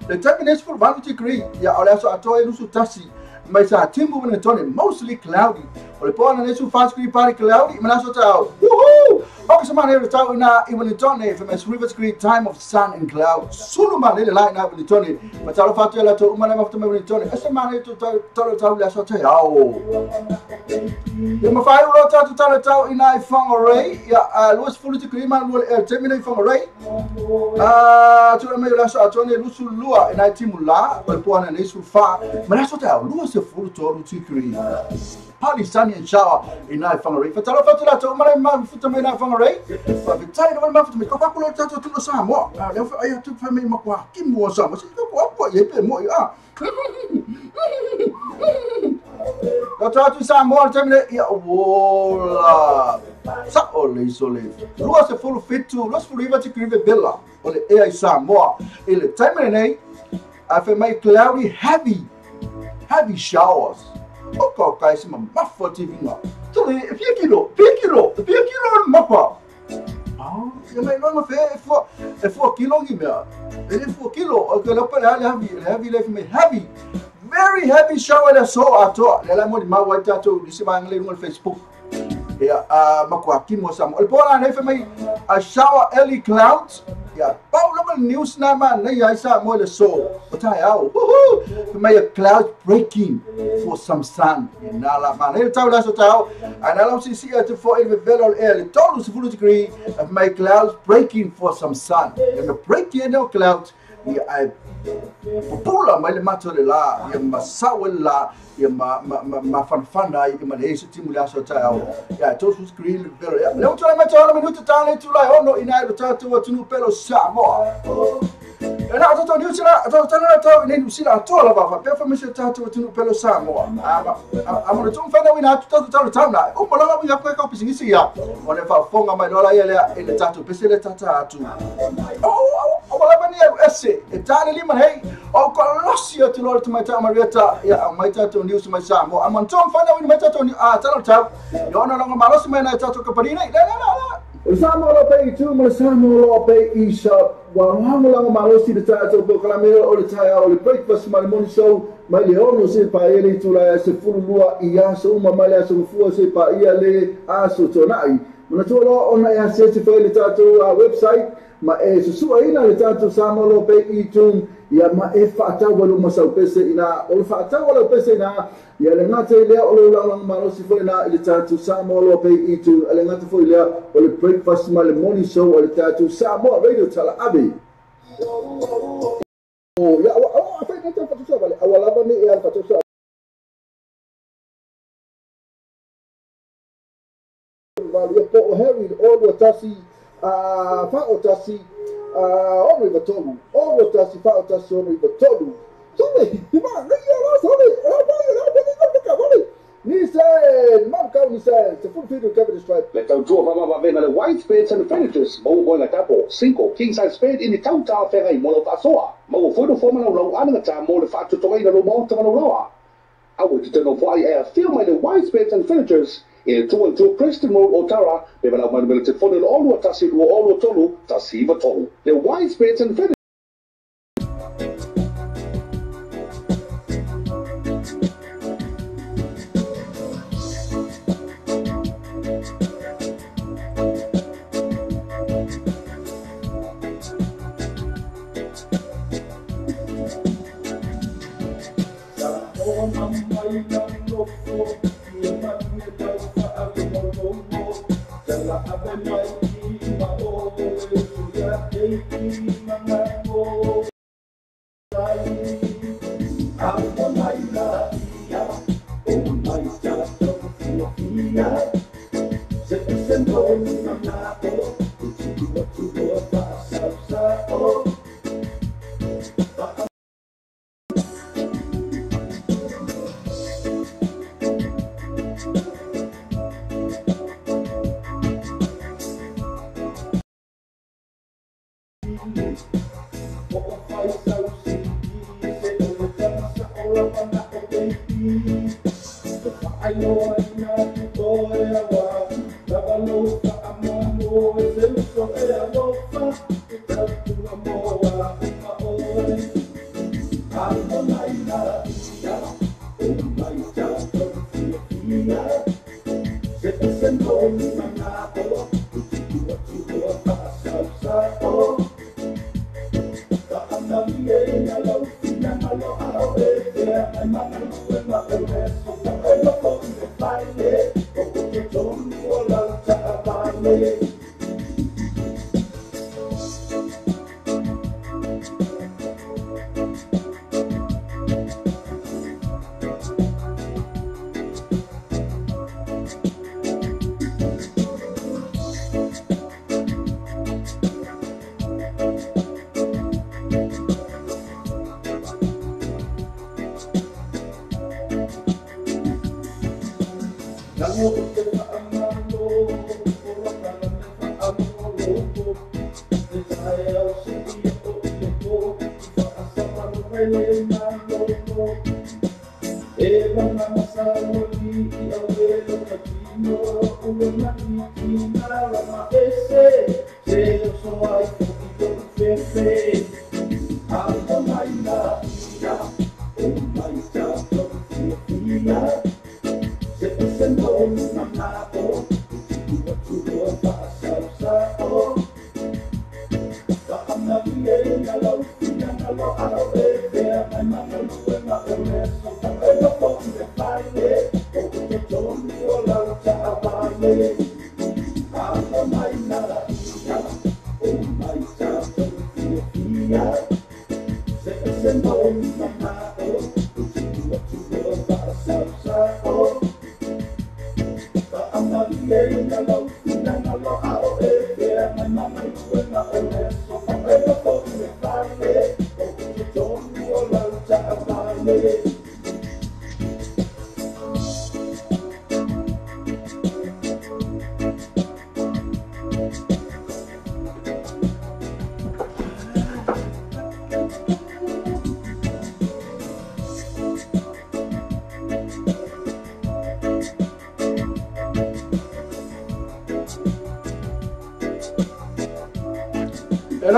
le termine for 1 degree ia o la so ato e lusu tasi mai sa timu Wellington mostly cloudy o le poa na su fast green party cloudy ma so ta woohoo o se mana le tau na i Wellington for my river screen time of sun and cloud sulu ma le la na Wellington ma talo fatu la to uma na ma Wellington ese mana to talo tau la so ta ao ia ma fai ulo tau talo tau ina i Whangarei ia luas fulu degree ma lu e termine i Whangarei tu na me la so atone lusu lua ina timu la o le poa na nei su fa ma la so ta luas fulu tolu degree partly sunny and shower in nai Whangarei. Fatalo fatu la to mara ma futa mai nai Whangarei. Fa vitai no ma futa mai ko ko lo tato tu Samoa. Le fa ai tu fa mai ma kwa ki mo Samoa. Si ko ko ye pe mo a. Lo tato Samoa temine ia wola. Sa o le so le. Lua se fulu fitu, lua se fulu iwa te krive bella. O le ea i Samoa. I le taimene nei, a fe mai cloudy heavy. Heavy showers. O ka kai se mafa te vinga. Tole, fia kilo, fia kilo, fia kilo mafa. Ah, ia mai longa fe e fua kilo ngi mea. E le fua kilo, o ke le pele le heavy, le heavy le me heavy. Very heavy shower le so atoa. Le la mo di mau ai tatou ni se vanga le no Facebook. Ia makua kimo sa mo. Le pola nei fe mai a shower early clouds. Ia pau longa news na ma nei ai sa mo le so. O tai au. Woohoo! Fe mai a cloud breaking for some sun. Ia na la ma nei tau la so tau. A na la si si te fo e velo e le tolu se fulu degree of my clouds breaking for some sun. Ia me breaking no clouds. Ia ai pupula mai le mato le la, ia ma sawe la, ia ma ma fanfana ia ma le se timu la so tau. Ia to su screen velo. Ia le utu le mato le minuto tale tu la ono ina le tatu atu pelo Samoa. E na to New Zealand to tala to ni New Zealand to la va pe fa me se tatu atu pelo Samoa. A mo tu fa na wina tu tala tala na. O mo la ya ko pisingisi ya. O le fa fonga mai lola ia le tatu pe se le tata atu. O lava ni au ese e tale lima nei o kolosi atu loa le tamaitai o Marieta ia aumai tatou news mai Samoa. A manatua mafai ona mai tatou tala o le tau ia ona laga malosi mai nai tatou kamupani nei. Le le le. O le Samoa Loa Pay i tu ma le Samoa Loa Pay e-shop ua lagolago malosi le tatou polokalame o le taeao o le breakfast ma le morning show mai le 6 seia paia le itula e 12 i aso uma mai le aso Gafua seia paia le aso Toonai. Manatua loa ona e asiasi foi i le tatou website ma e susuaina le tatou Samoa Loa Pay e-tune ia ma e faatau ai luma sau pese ina o le faatau a lau pese ina ia le gata i lea o lou lagolago malosi foi ina i le tatou Samoa Loa Pay e-tune a le gata foi lea o le breakfast ma le morning show a le tatou Samoa Radio Talaave. Ia aua aua afai nei tau fatusa vale aua lava nei e ala fatusa valu ia po o Harry o 21 41 693 o 21 41 693 Sorry, ma ngai la sorry la ba la ba ni ka vale ni se man kau ni se se full video cover stripe. Le tautua faamavaavega le White Beds and Furnitures maua moega tapo 5 king size bed i ni tau talafeagai mo lau faasoa. Maua foi nofoa ma laulau anagata mo le faatotogaina lou maota ma lau loa. Aua e te toe nofo ai e afio mai le White Beds and Furnitures i le 212 Preston Road Otara pe valaau mai le telefoni o le 2 1 2 3 1 9 3. Le White Beds and Furnitures.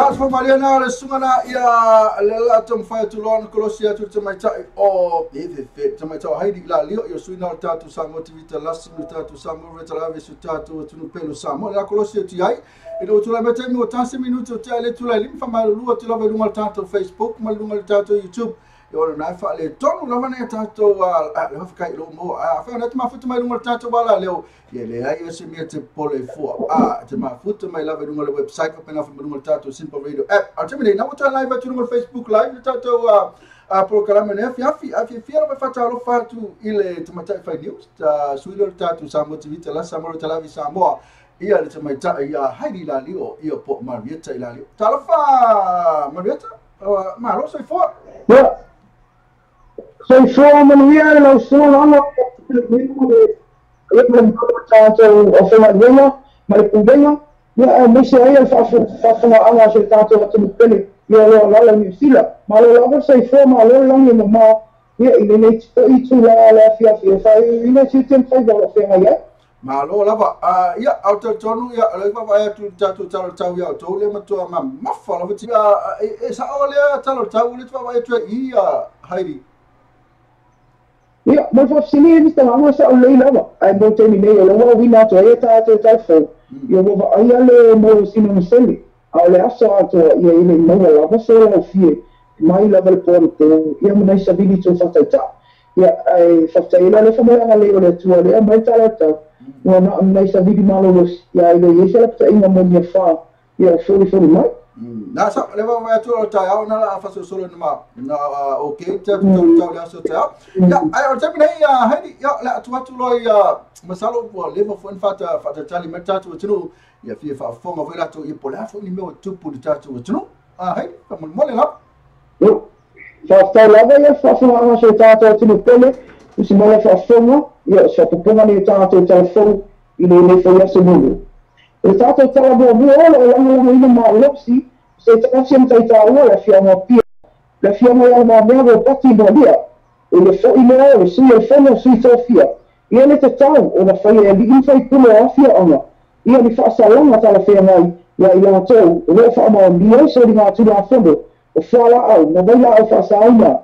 Tausaga faamalie le susuga na ia le la taumafai atu loa ona kolosi atu le tamaitai o e tamaitai o Heidi i Lalio ia suina o le tatou Samoa TV Talasi ma le tatou Samoa Retalave si o tatou atunuu pele o Samoa. Le la kolosi atu ai ina ua tulai mai taimi ua 1 minute o tea le tulai lima faamalulu atu lava i luga o le tatou Facebook ma luga o le tatou YouTube ia ona na faaletonu lava nei tatou le faafetai i lou maua afai ona te mafuta mai luga o le tatou ala leo ia leai se mea te popole fua a te mafuta mai lava i luga o le website faapena foi ma luga o le tatou Simple Radio app. A o le taimi nei na ua toe live atu i luga o le Facebook live le tatou polokalame nei afiafi afiafia lava faatalofa atu i le tamaitai fai news ta sui lea o le tatou Samoa TV Talasi Samoa Talavi Samoa ia le tamaitai ia Heidi Lalio ia po Marieta i Lalio. Talofa Marieta, malo soifua. Ia, soifua manuia le lau susuga Lano, ia ma le tatou aufaigaluega ma le pulega, ia aemaise ai le faafofogaaga a si o tatou atunuu pele ia o lo o alaala i Niu Sila. Malo lava le soifua, malo le lagi e mamā ia i lenei foi itulā le afiafi e faaiuiuina tiute ma faiva o lo o feagai ai. Malo lava. Ia, au talitonu ia o le vaavaai atu i le tatou tala o le tau ia outou lea matua mamafa lava ti e sao lea tala o le tau le te vaavaai atu ai i Heidi. Ia, mo le faafesili Mr. Lano, e sao lelei lava, ae mo le taimi nei o lea ua auina atu ai e tatou taufou, ia ua vaaia le mo sinomasele, a o le aso atoa ia e le i maua lava se laufie mai lava le po anapo ia ma nai savili tou faataitaa. Ia, ae faafetai ai la le faamaeaga o le Atua lea mai tala o le tau, ua na o nai savili malolosi, ia e le i ai se lapataiga mo niafā ia o folifoli mai. Na sa le vaavaai atu o le taeao na la faasolosolo ina ma na okay te atu tau tau le aso taeao. Ia, ae o le taimi nei Heidi, ia le atu atu loa ia masalo ua leva foi ona faatatali mai le tatou atunuu ia fia faafofoga foi latou ia po o le a foi ni mea ua tupu i le tatou atunuu. Heidi, faamolemole lava. Faafetai lava ia faafofogaaga si o tatou atunuu pele, usi mai le faafofoga ia o se faapopoga nei o tatou talafou i lenei foi aso muamua. O le tatou tala muamua o lo o lagolagoina malosi se tasi e mataitaua le afioaga o Apia, le afioga ia Lemamea Ropati Mualia, i le fo'i lea o le Sui o le Fono Sui Tofia, ia le tatau ona faia e alii ma faipule o afioaga ia ni faasalaga talafeagai ia i latou o lo o faamaonia i soligatulafono o fualaau ma vailaau faasāina.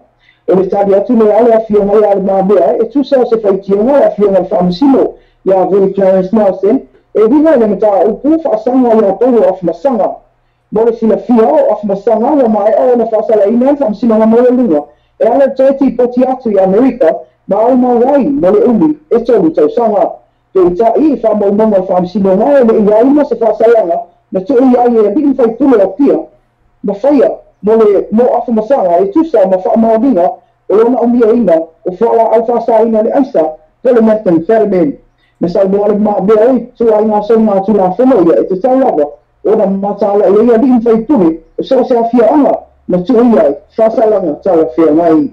O le tali atu lea a le afioga ia Lemamea e tusa o se faitioga a le afioga i le Faamasino ia Vui Clarence Nelson e uiga i le mataupu faasaga ia Paulo Afamasaga. Mo le silafia o Afamasaga ua maea ona faasalaina le Faamasinoga Maualuga e ala i le toe tipoti atu i Amerika ma aumau ai mo le umi e 3 tausaga. Peitai i faamaumauga o le Faamasinoga e le i ai ma se faasalaga na tuu i ai e alii ma faipule o Apia ma faia mo le mo Afamasaga e tusa ma faamaoniga o lona umiaina o fualaau faasāina le aisa po le methamphetamine. Na saunoa le Mamea i tuaiga soligatulafono ia e tatau lava ona mataala i ai alii ma faipule o so o se afiaaga na tuu i ai faasalaga talafeagai.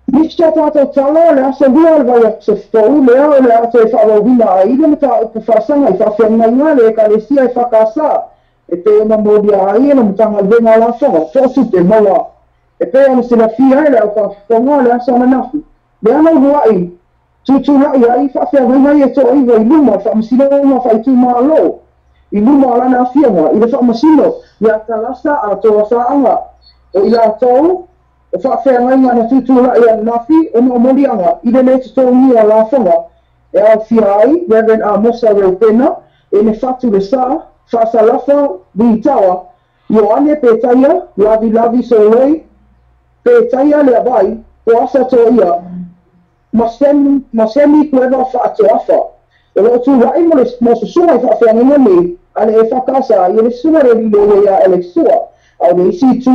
Nisi o tatou tala o le aso Lua o le vaiaso fou lea o le a toe faaauauina ai le mataupu faasaga i faafeagaiga le Ekalesia EFKS e pei ona molia ai e le Matagaluega o Lafoga po o Tupe Maua. E pei ona silafia e le aufaafofoga o le aso ananafi lea na uluai tutulai ai faafeagaiga ia toaiva i luma o le Faamasinoga Faaitumalo i luma o lana afioga i le Faamasino ia Talasa Atoa Saaga. O i latou o faafeagaiga na tutulai ananafi ona o moliaga i le lē totogia o lafoga e aofia ai Reverend Amosa Reupena, Enefatu Le Sa, Faasalafa Luitawa, Ioane Petaia, Lavilavi Soloi, Petaia Leavai, Poasa Toia, ma Semi Kueva Faatoafa. O loo tulai mo le mo susuga i faafeagaiga nei a le EFKS ia le susuga le liloia ia Alex Sua. A o le isi itu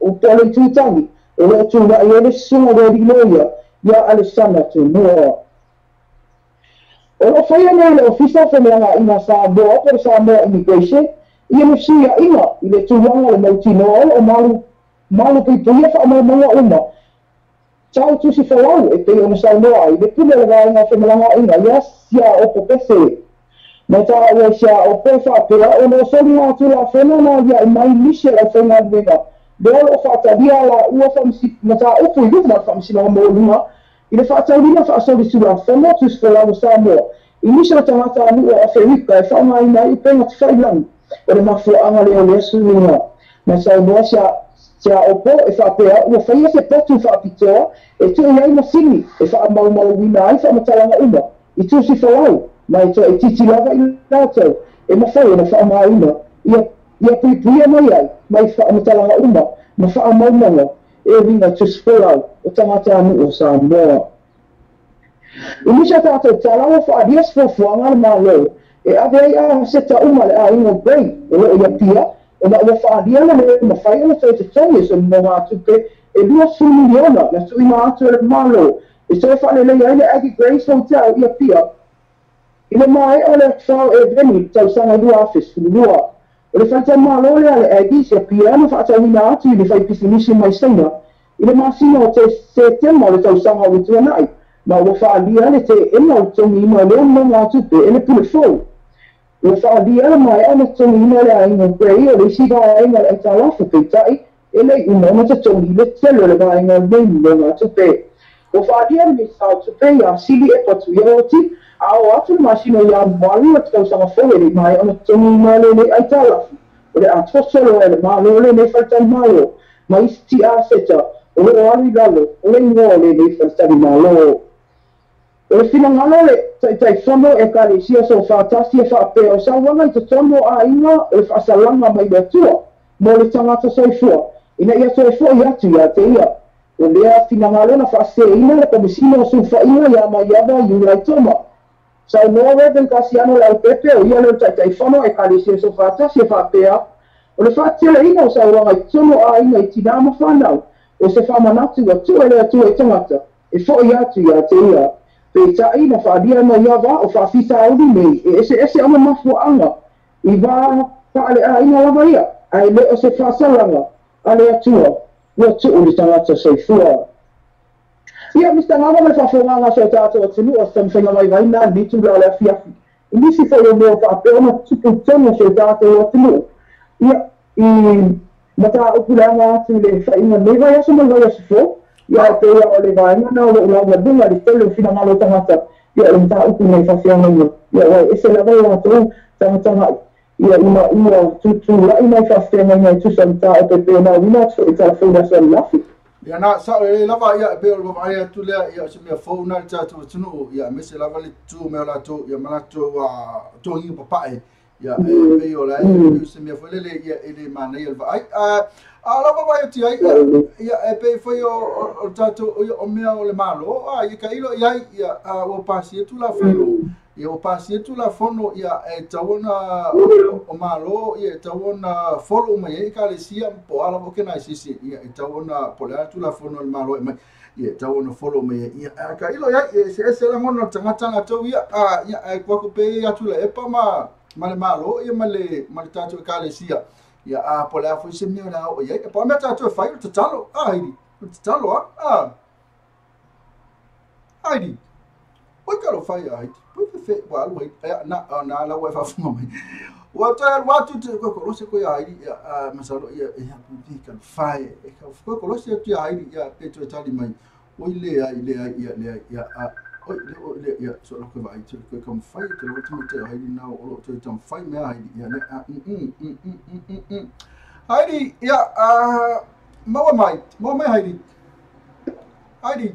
o po le itu tagi o loo tulai ai le susuga le liloia ia Alesana Tumua. O loo faia nei le Ofisa o Femalagaaiga Samoa po le Samoa Immigration ia le fesuiaiga i le tulaga o le mautinoa o loo malu malu puipuia faamaumauga uma tau tusi folau e pei ona saunoa ai le pule o le Vaega o Femalagaaiga ia Sia Opo Pese. Na taua i sia opo e faapea ona o soligatulafono na aliae mai nisi o le aufaigaluega lea o loo faatalia laua mataupu i luma o le Faamasinoga Maualuga i le faataulina faasolitulafono tusi folau o Samoa i nisi o tagata anuu o Aferika e faaaogaina ai upega tafailagi. O le mafuaaga lea o lea suiga na saunoa Siaopo e faapea ua faia se potu faapitoa e tuu i ai masini e faamaumauina ai faamatalaga uma i tusi folau ma e toaitiiti lava i latou e mafai ona faaaogaina ia puipuia mai ai mai faamatalaga uma ma faamaumauga e uiga tusi folau o tagatanuu o Samoa. I nisi o tatou tala ua faaalia se fuafuaga a le Malo e ave ai aseta uma le aiga o Gray o loo i Apia ona ua faaalia le lē mafai ona toe totogi e se nonogatupe e 20 miliona na tuuina atu e le Malo e toe faalelei ai le Aggie Gray's Hotel i Apia i le maea o le Atuao Eveni i le tausaga 2012. O le faletalimalo lea a le Aggies i Apia na faatauina atu i le faipisinisi mai Saina i le masina o Setema o le tausaga ua tuanai, ma ua faaalia le teena o le totogiina o lea nonogatupe e le pule fou. Ua faaalia le maea ona totogiina e le aiga o Gray o le isi vaega o le aitalafu, peitai e le i uma ona totogi le tele o le vaega o lenei nonogatupe. Ua faaalia le Minisita o Tupe ia Sili Epa Tuiaoti a oo atu le masina o Ianuari o le tausaga fou e le i maea ona totogiina lenei aitalafu o le a toso loa e le Malo lenei faletalimalo ma isi aseta o lo o alu i lalo o le igoa o lenei faletalimalo. O le finagalo o le Taitaifono Ekalesia Soofaatasi e faapea o sauaga i totonu o aiga o le faasalaga mai le Atua mo le tagata soifua ina ia toe fo'i atu ia te ia. O lea finagalo na faaseseina le Komesina o Sulufaiga ia Maiava Iulai Toma. Saunoa Rev. Kasiano Leaupepe o ia lea o le Taitaifono Ekalesia Soofaatasi e faapea o le faateleina o sauaga i totonu o aiga i tinā ma fanau o se faamanatu ua tuu e le Atua i tagata e fo'i atu ia te ia. Peitai, na faaalia mai ia va o faafitauli nei e eseese ona mafuaaga i va faaleaiga lava ia, ae le o se faasalaga a le Atua ua tuu le tagata soifua. Ia, Mister Gava ma le faafofogaaga a si o tatou atunuu o se taumafaiga vaivai lena i lenei itula o le afiafi. I nisi foi o mea ua faapea ona tupu i totonu o si o tatou atunuu, ia, i mataupu leaga atu i le faaiuga o lenei vaiaso ma le vaiaso fou, ia, ae pei lava o le vaega lena o lo o laualuga i le tele o finagalo o tagata, ia, o le mataupu nei faafeagaiga, ia, aua e ese lava le latou tagatagai, ia, ina ua tutulai mai faafeagaiga e tusa o mataupu e pei ona auina atu foi i tala fou i le aso ananafi. Ia na sao lelei lava, ia, e pei o le vaavaai atu lea, ia, o se mea fou lena i le tatou atunuu, ia, aemaise lava le tutu mai o latou, ia, ma latou togiga papae, ia, e pei o la e pei o se mea foi lele, ia, e le manaia le vaai. A o lau vaavaai atu i ai, ia, ia, e pei foi o le tatou, ia, o mea o le Malo, a, ia tailo i ai, ia, a ua pasia Tulafono, ia, ua pasia Tulafono, ia, e tatau ona o Malo, ia, e tatau ona follow mai ai Ekalesia, po o a lava organization, ia, e tatau ona, po o le a le Tulafono a le Malo e aumai, ia, e tatau ona follow mai ai, ia, a tailo i ai, e eseese lagona o le tagata latou ia, a, ia, ae tuu atu pea ia Tuilaepa ma le Malo, ia, ma le tatou Ekalesia, ia, a po o le a foi se mea o le a oo i ai, po o a mea tatou e fai, o le tatalo, a, Heidi, o le tatalo, a, a, Heidi, oi ka lo fai a Heidi, pui fe fe, ua alu Heidi, ia, na, na la ua e faafofoga mai. Ua toe alu atu te koe kolosi koe a Heidi, ia, a, masalo, ia, ia, pui ka fai, e ka koe kolosi atu ia Heidi, ia, pe toe tali mai, oi le ai, le ai, ia, le ai, ia, a, oi, le, oi, le, ia, so lo koe vaai, te koe taumafai, te lo te mate o Heidi na o lo toe taumafai mea Heidi, ia, le, a, mm, mm, mm, mm, mm, mm, mm. Heidi, ia, a, maua mai, maua mai Heidi. Heidi.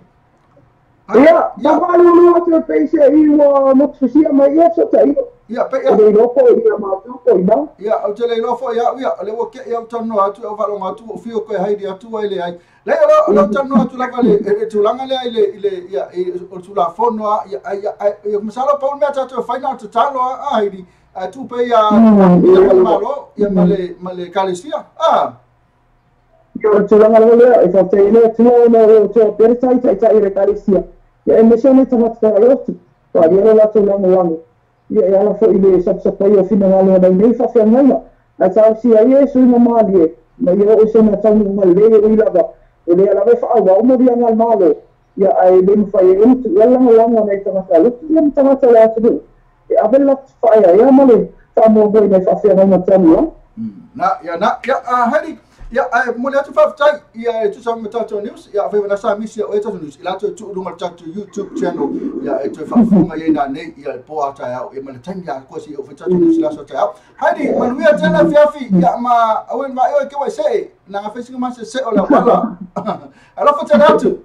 Ia, faamalulu atu e pei se i ua motufusia mai ia fesootaiga. Ia, pe, ia. E le iloa po o ia matou po o ina. Ia, ou te le iloa foi au, ia, o lea ua keʻi au talanoa atu, au faalogo atu, ua fiu koe Heidi atu ai leai. Leai, o lau talanoa atu lava i le tulaga lea i le, i le, ia, i, o le Tulafono a, ia, ia, ia, masalo pau le mea tatou e fai na o le tatalo a, a Heidi, ae tuu pea ia, ia ma le Malo, ia ma le Ekalesia, a. Ia, o le tulaga lava lea, e faafetai ai le Atua ona o lo o toa pea le tai taitai o le Ekalesia, ia aemaise o nei tagata tagalotu, faaalia lo latou lagolago, ia e ala foi i le sapasapaia o finagalo o nai nei faafeagaiga, ae talosia ai e suiga malie, ma ia oo i sona taunuuga lelei e ui lava, o lea lava e faaauau moliaga a le Malo, ia ae le mafai ai ona tuua le lagolago a nai tagata alofi ia ma tagata o le atunuu e ave le latou faaeaea ma le faamoemoe i nai faafeagaiga talu ai. Na, ia, na, ia, Heidi, Ia, ae momoli atu faafetai ia e tusa ma tatou news, ia afai na sa misi o e tatou news, i latou tuu i luga o le tatou YouTube channel, ia e toe faafofoga i ai nanei, ia le po a taeao, ia ma le taimi atoa seia oo foi tatou news i le aso a taeao. Heidi, manuia tele afiafi, ia ma aua ne i vaai oe ke ua e see, na ga fai sina ma se see o le auala. Alofa tele atu.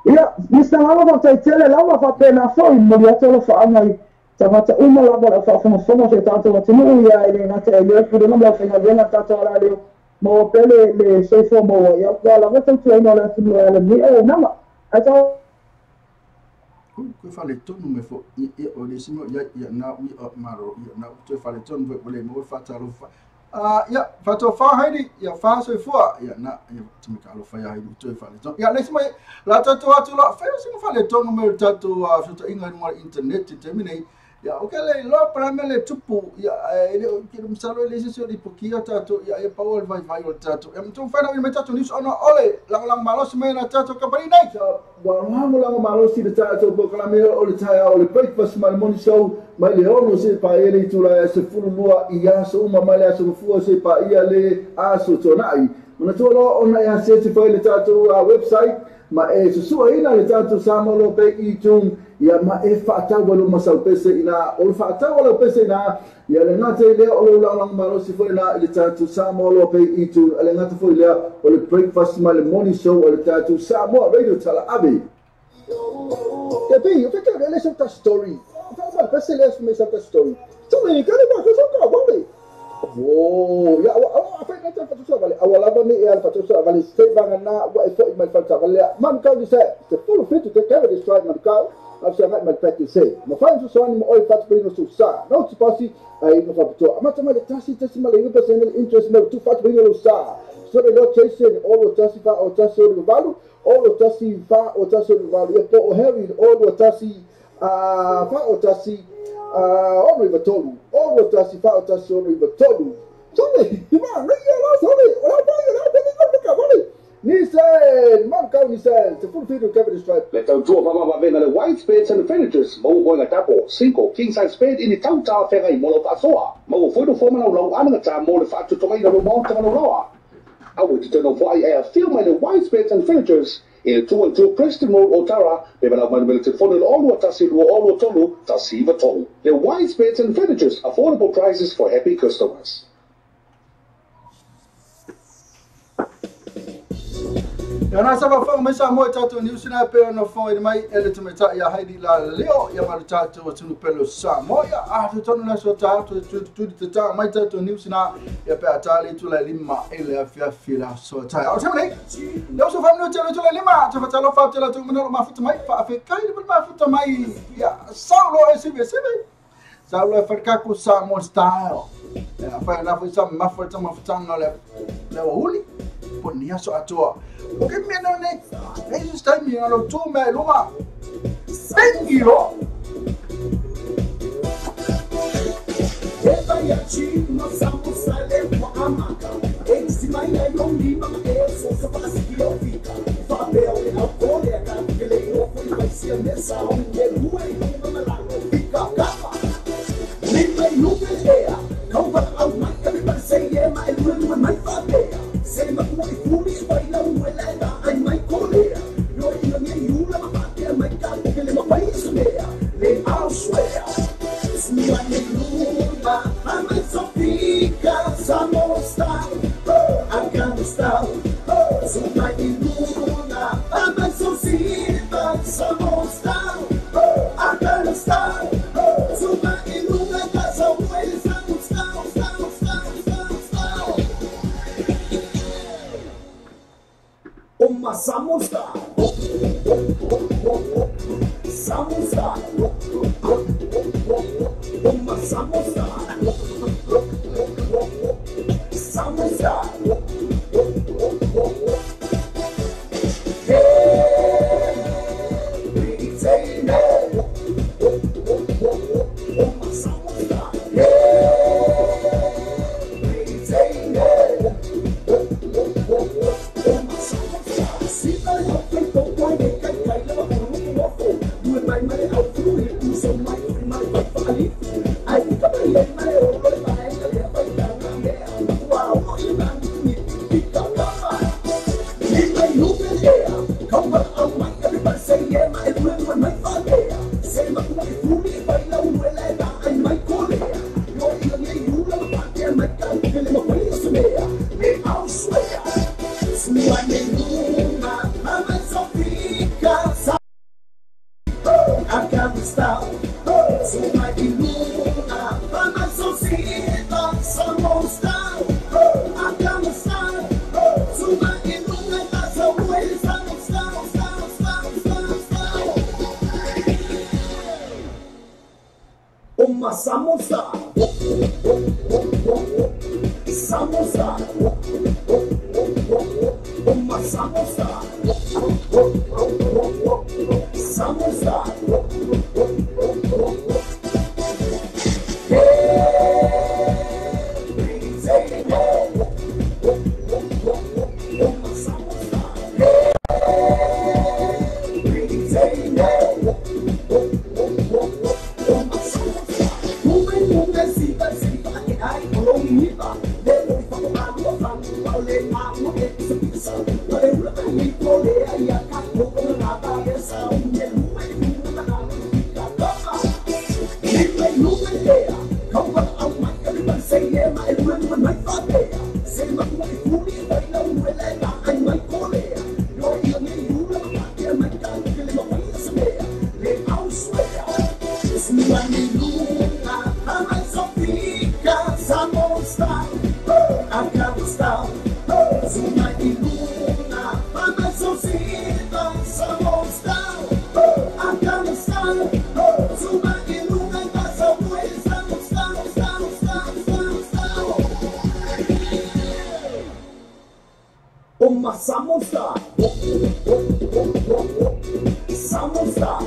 Ia, Mr. Lava faafetai tele lava faapena foi momoli atu alofaaga i tagata uma lava o le au faafogafoga o si o tatou atunuu ia e le gata i lea pulega ma le aufaigaluega a le tatou alaleo maua pea le le soifua maua ia aua lava tautuaina o le atunuu e ala nei auaunaga ae tau Ui, koe faaletonu mai foi. Ia, ia, o le isi mea o i ai, ia, na ui, malo, ia, na ua toe faaletonu foi, ua le maua le faatalofa. Ia, faatofa Heidi, ia, faasoifua, ia, na, ia, tamika alofa ia Heidi, ua toe faaletonu. Ia, le isi mai, la tatou atu la, fai o sina faaletonu mai o le tatou fesootaiga i luga o le internet i le taimi nei. Ia, ou te le iloa po o le a le mea lea e tupu, ia, e le o, masalo e leai se isi o lipotia tatou, ia, ia pau o le vaivai o le tatou. Ia, matou mafai ona auina mai tatou news ona o le lagolago malosi mai a le tatou kamupani nei. Ua lagolago malosi le tatou polokalame o le taeao o le Breakfast ma le Morning Show mai le 6 seia paia le itula e 12 i aso uma mai le aso Gafua seia paia le aso Tuanai. Manatua loa ona e asiasi foi i le tatou website ma e susuaina le tatou Samoa Law Pay iTunes ia ma e faatau ai lou masau pese ina o le faatau a lau pese ina ia le gata i lea o lou lagolago malosi foi ina i le tatou Samoa Law Pay iTunes a le gata foi lea o le breakfast ma le morning show a le tatou Samoa Radio Talaave. Ke pi, o ke le le sa story. Fa ma pese le me sa story. So me ka le ba so ka ba le. Oh, ia awa awa fa ka ta fa vale. Awa lava ni e al fa so vale se vanga na wa e fo mai fa vale. Man ka di se, te full fit te ka de strike man ka. A se ngai mai peke se. Ma fa so so ni mo oi fa no so sa. No te pasi ai no fa to. Ama ta mai tasi tasi ma le percent interest no tu fa no sa. So le lo chase o lo tasi fa o tasi o valu o lo tasi fa o tasi o valu e po o Harry o lo tasi a fa o tasi a ono i tolu o lo tasi fa o tasi ono i tolu. So le ma re ya la so le o la pa ya la pa ni ka vale. Ni se man ka ni se te full feed Kevin Stripe. Le tautua faamavaavega le White Beds and Furnitures, maua moega tapo, 5 king size bed i ni tauta feagai mo lau faasoa. Maua foi nofoa ma laulau anagata mo le faatotogaina lou maota ma lauloa. Aua e te toe nofoai ae afio mai le White Beds and Furnitures i le 212 Preston Road, Otara, pe malau mai le telefoni le 6 1 2 3 1 9 3. Le White Beds and Furnitures, affordable prices for happy customers. Ia na sa fafoga mai Samoa i tatou news na pe ona fofoga i mai e le tamaitai ia Heidi Laleo ia ma le tatou atunuu pele o Samoa ia a tu tonu le aso tatou tu tu te ta mai tatou news na ia pe a ta le itula e lima i le afiafi le aso taeao. O le taimi nei, le uso faamanu tele itula e lima, te fatalofa atu i latou uma o lo o mafuta mai, faafetai le mafuta mai ia saulo e sive sive. Saulo e wharikaku Samoa style. Ia whai na foi sa mafu le tamafutanga o le le uli. Po ni aso atoa. O ke mea nei nei, nei se taimi nga lo tu mea i lunga. Pengi lo. Samosa, samosa, uma samosa, samosa. Samosa, samosa,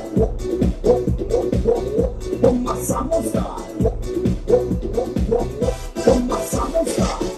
uma samosa, uma samosa.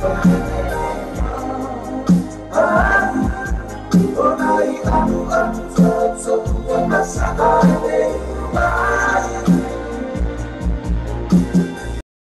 I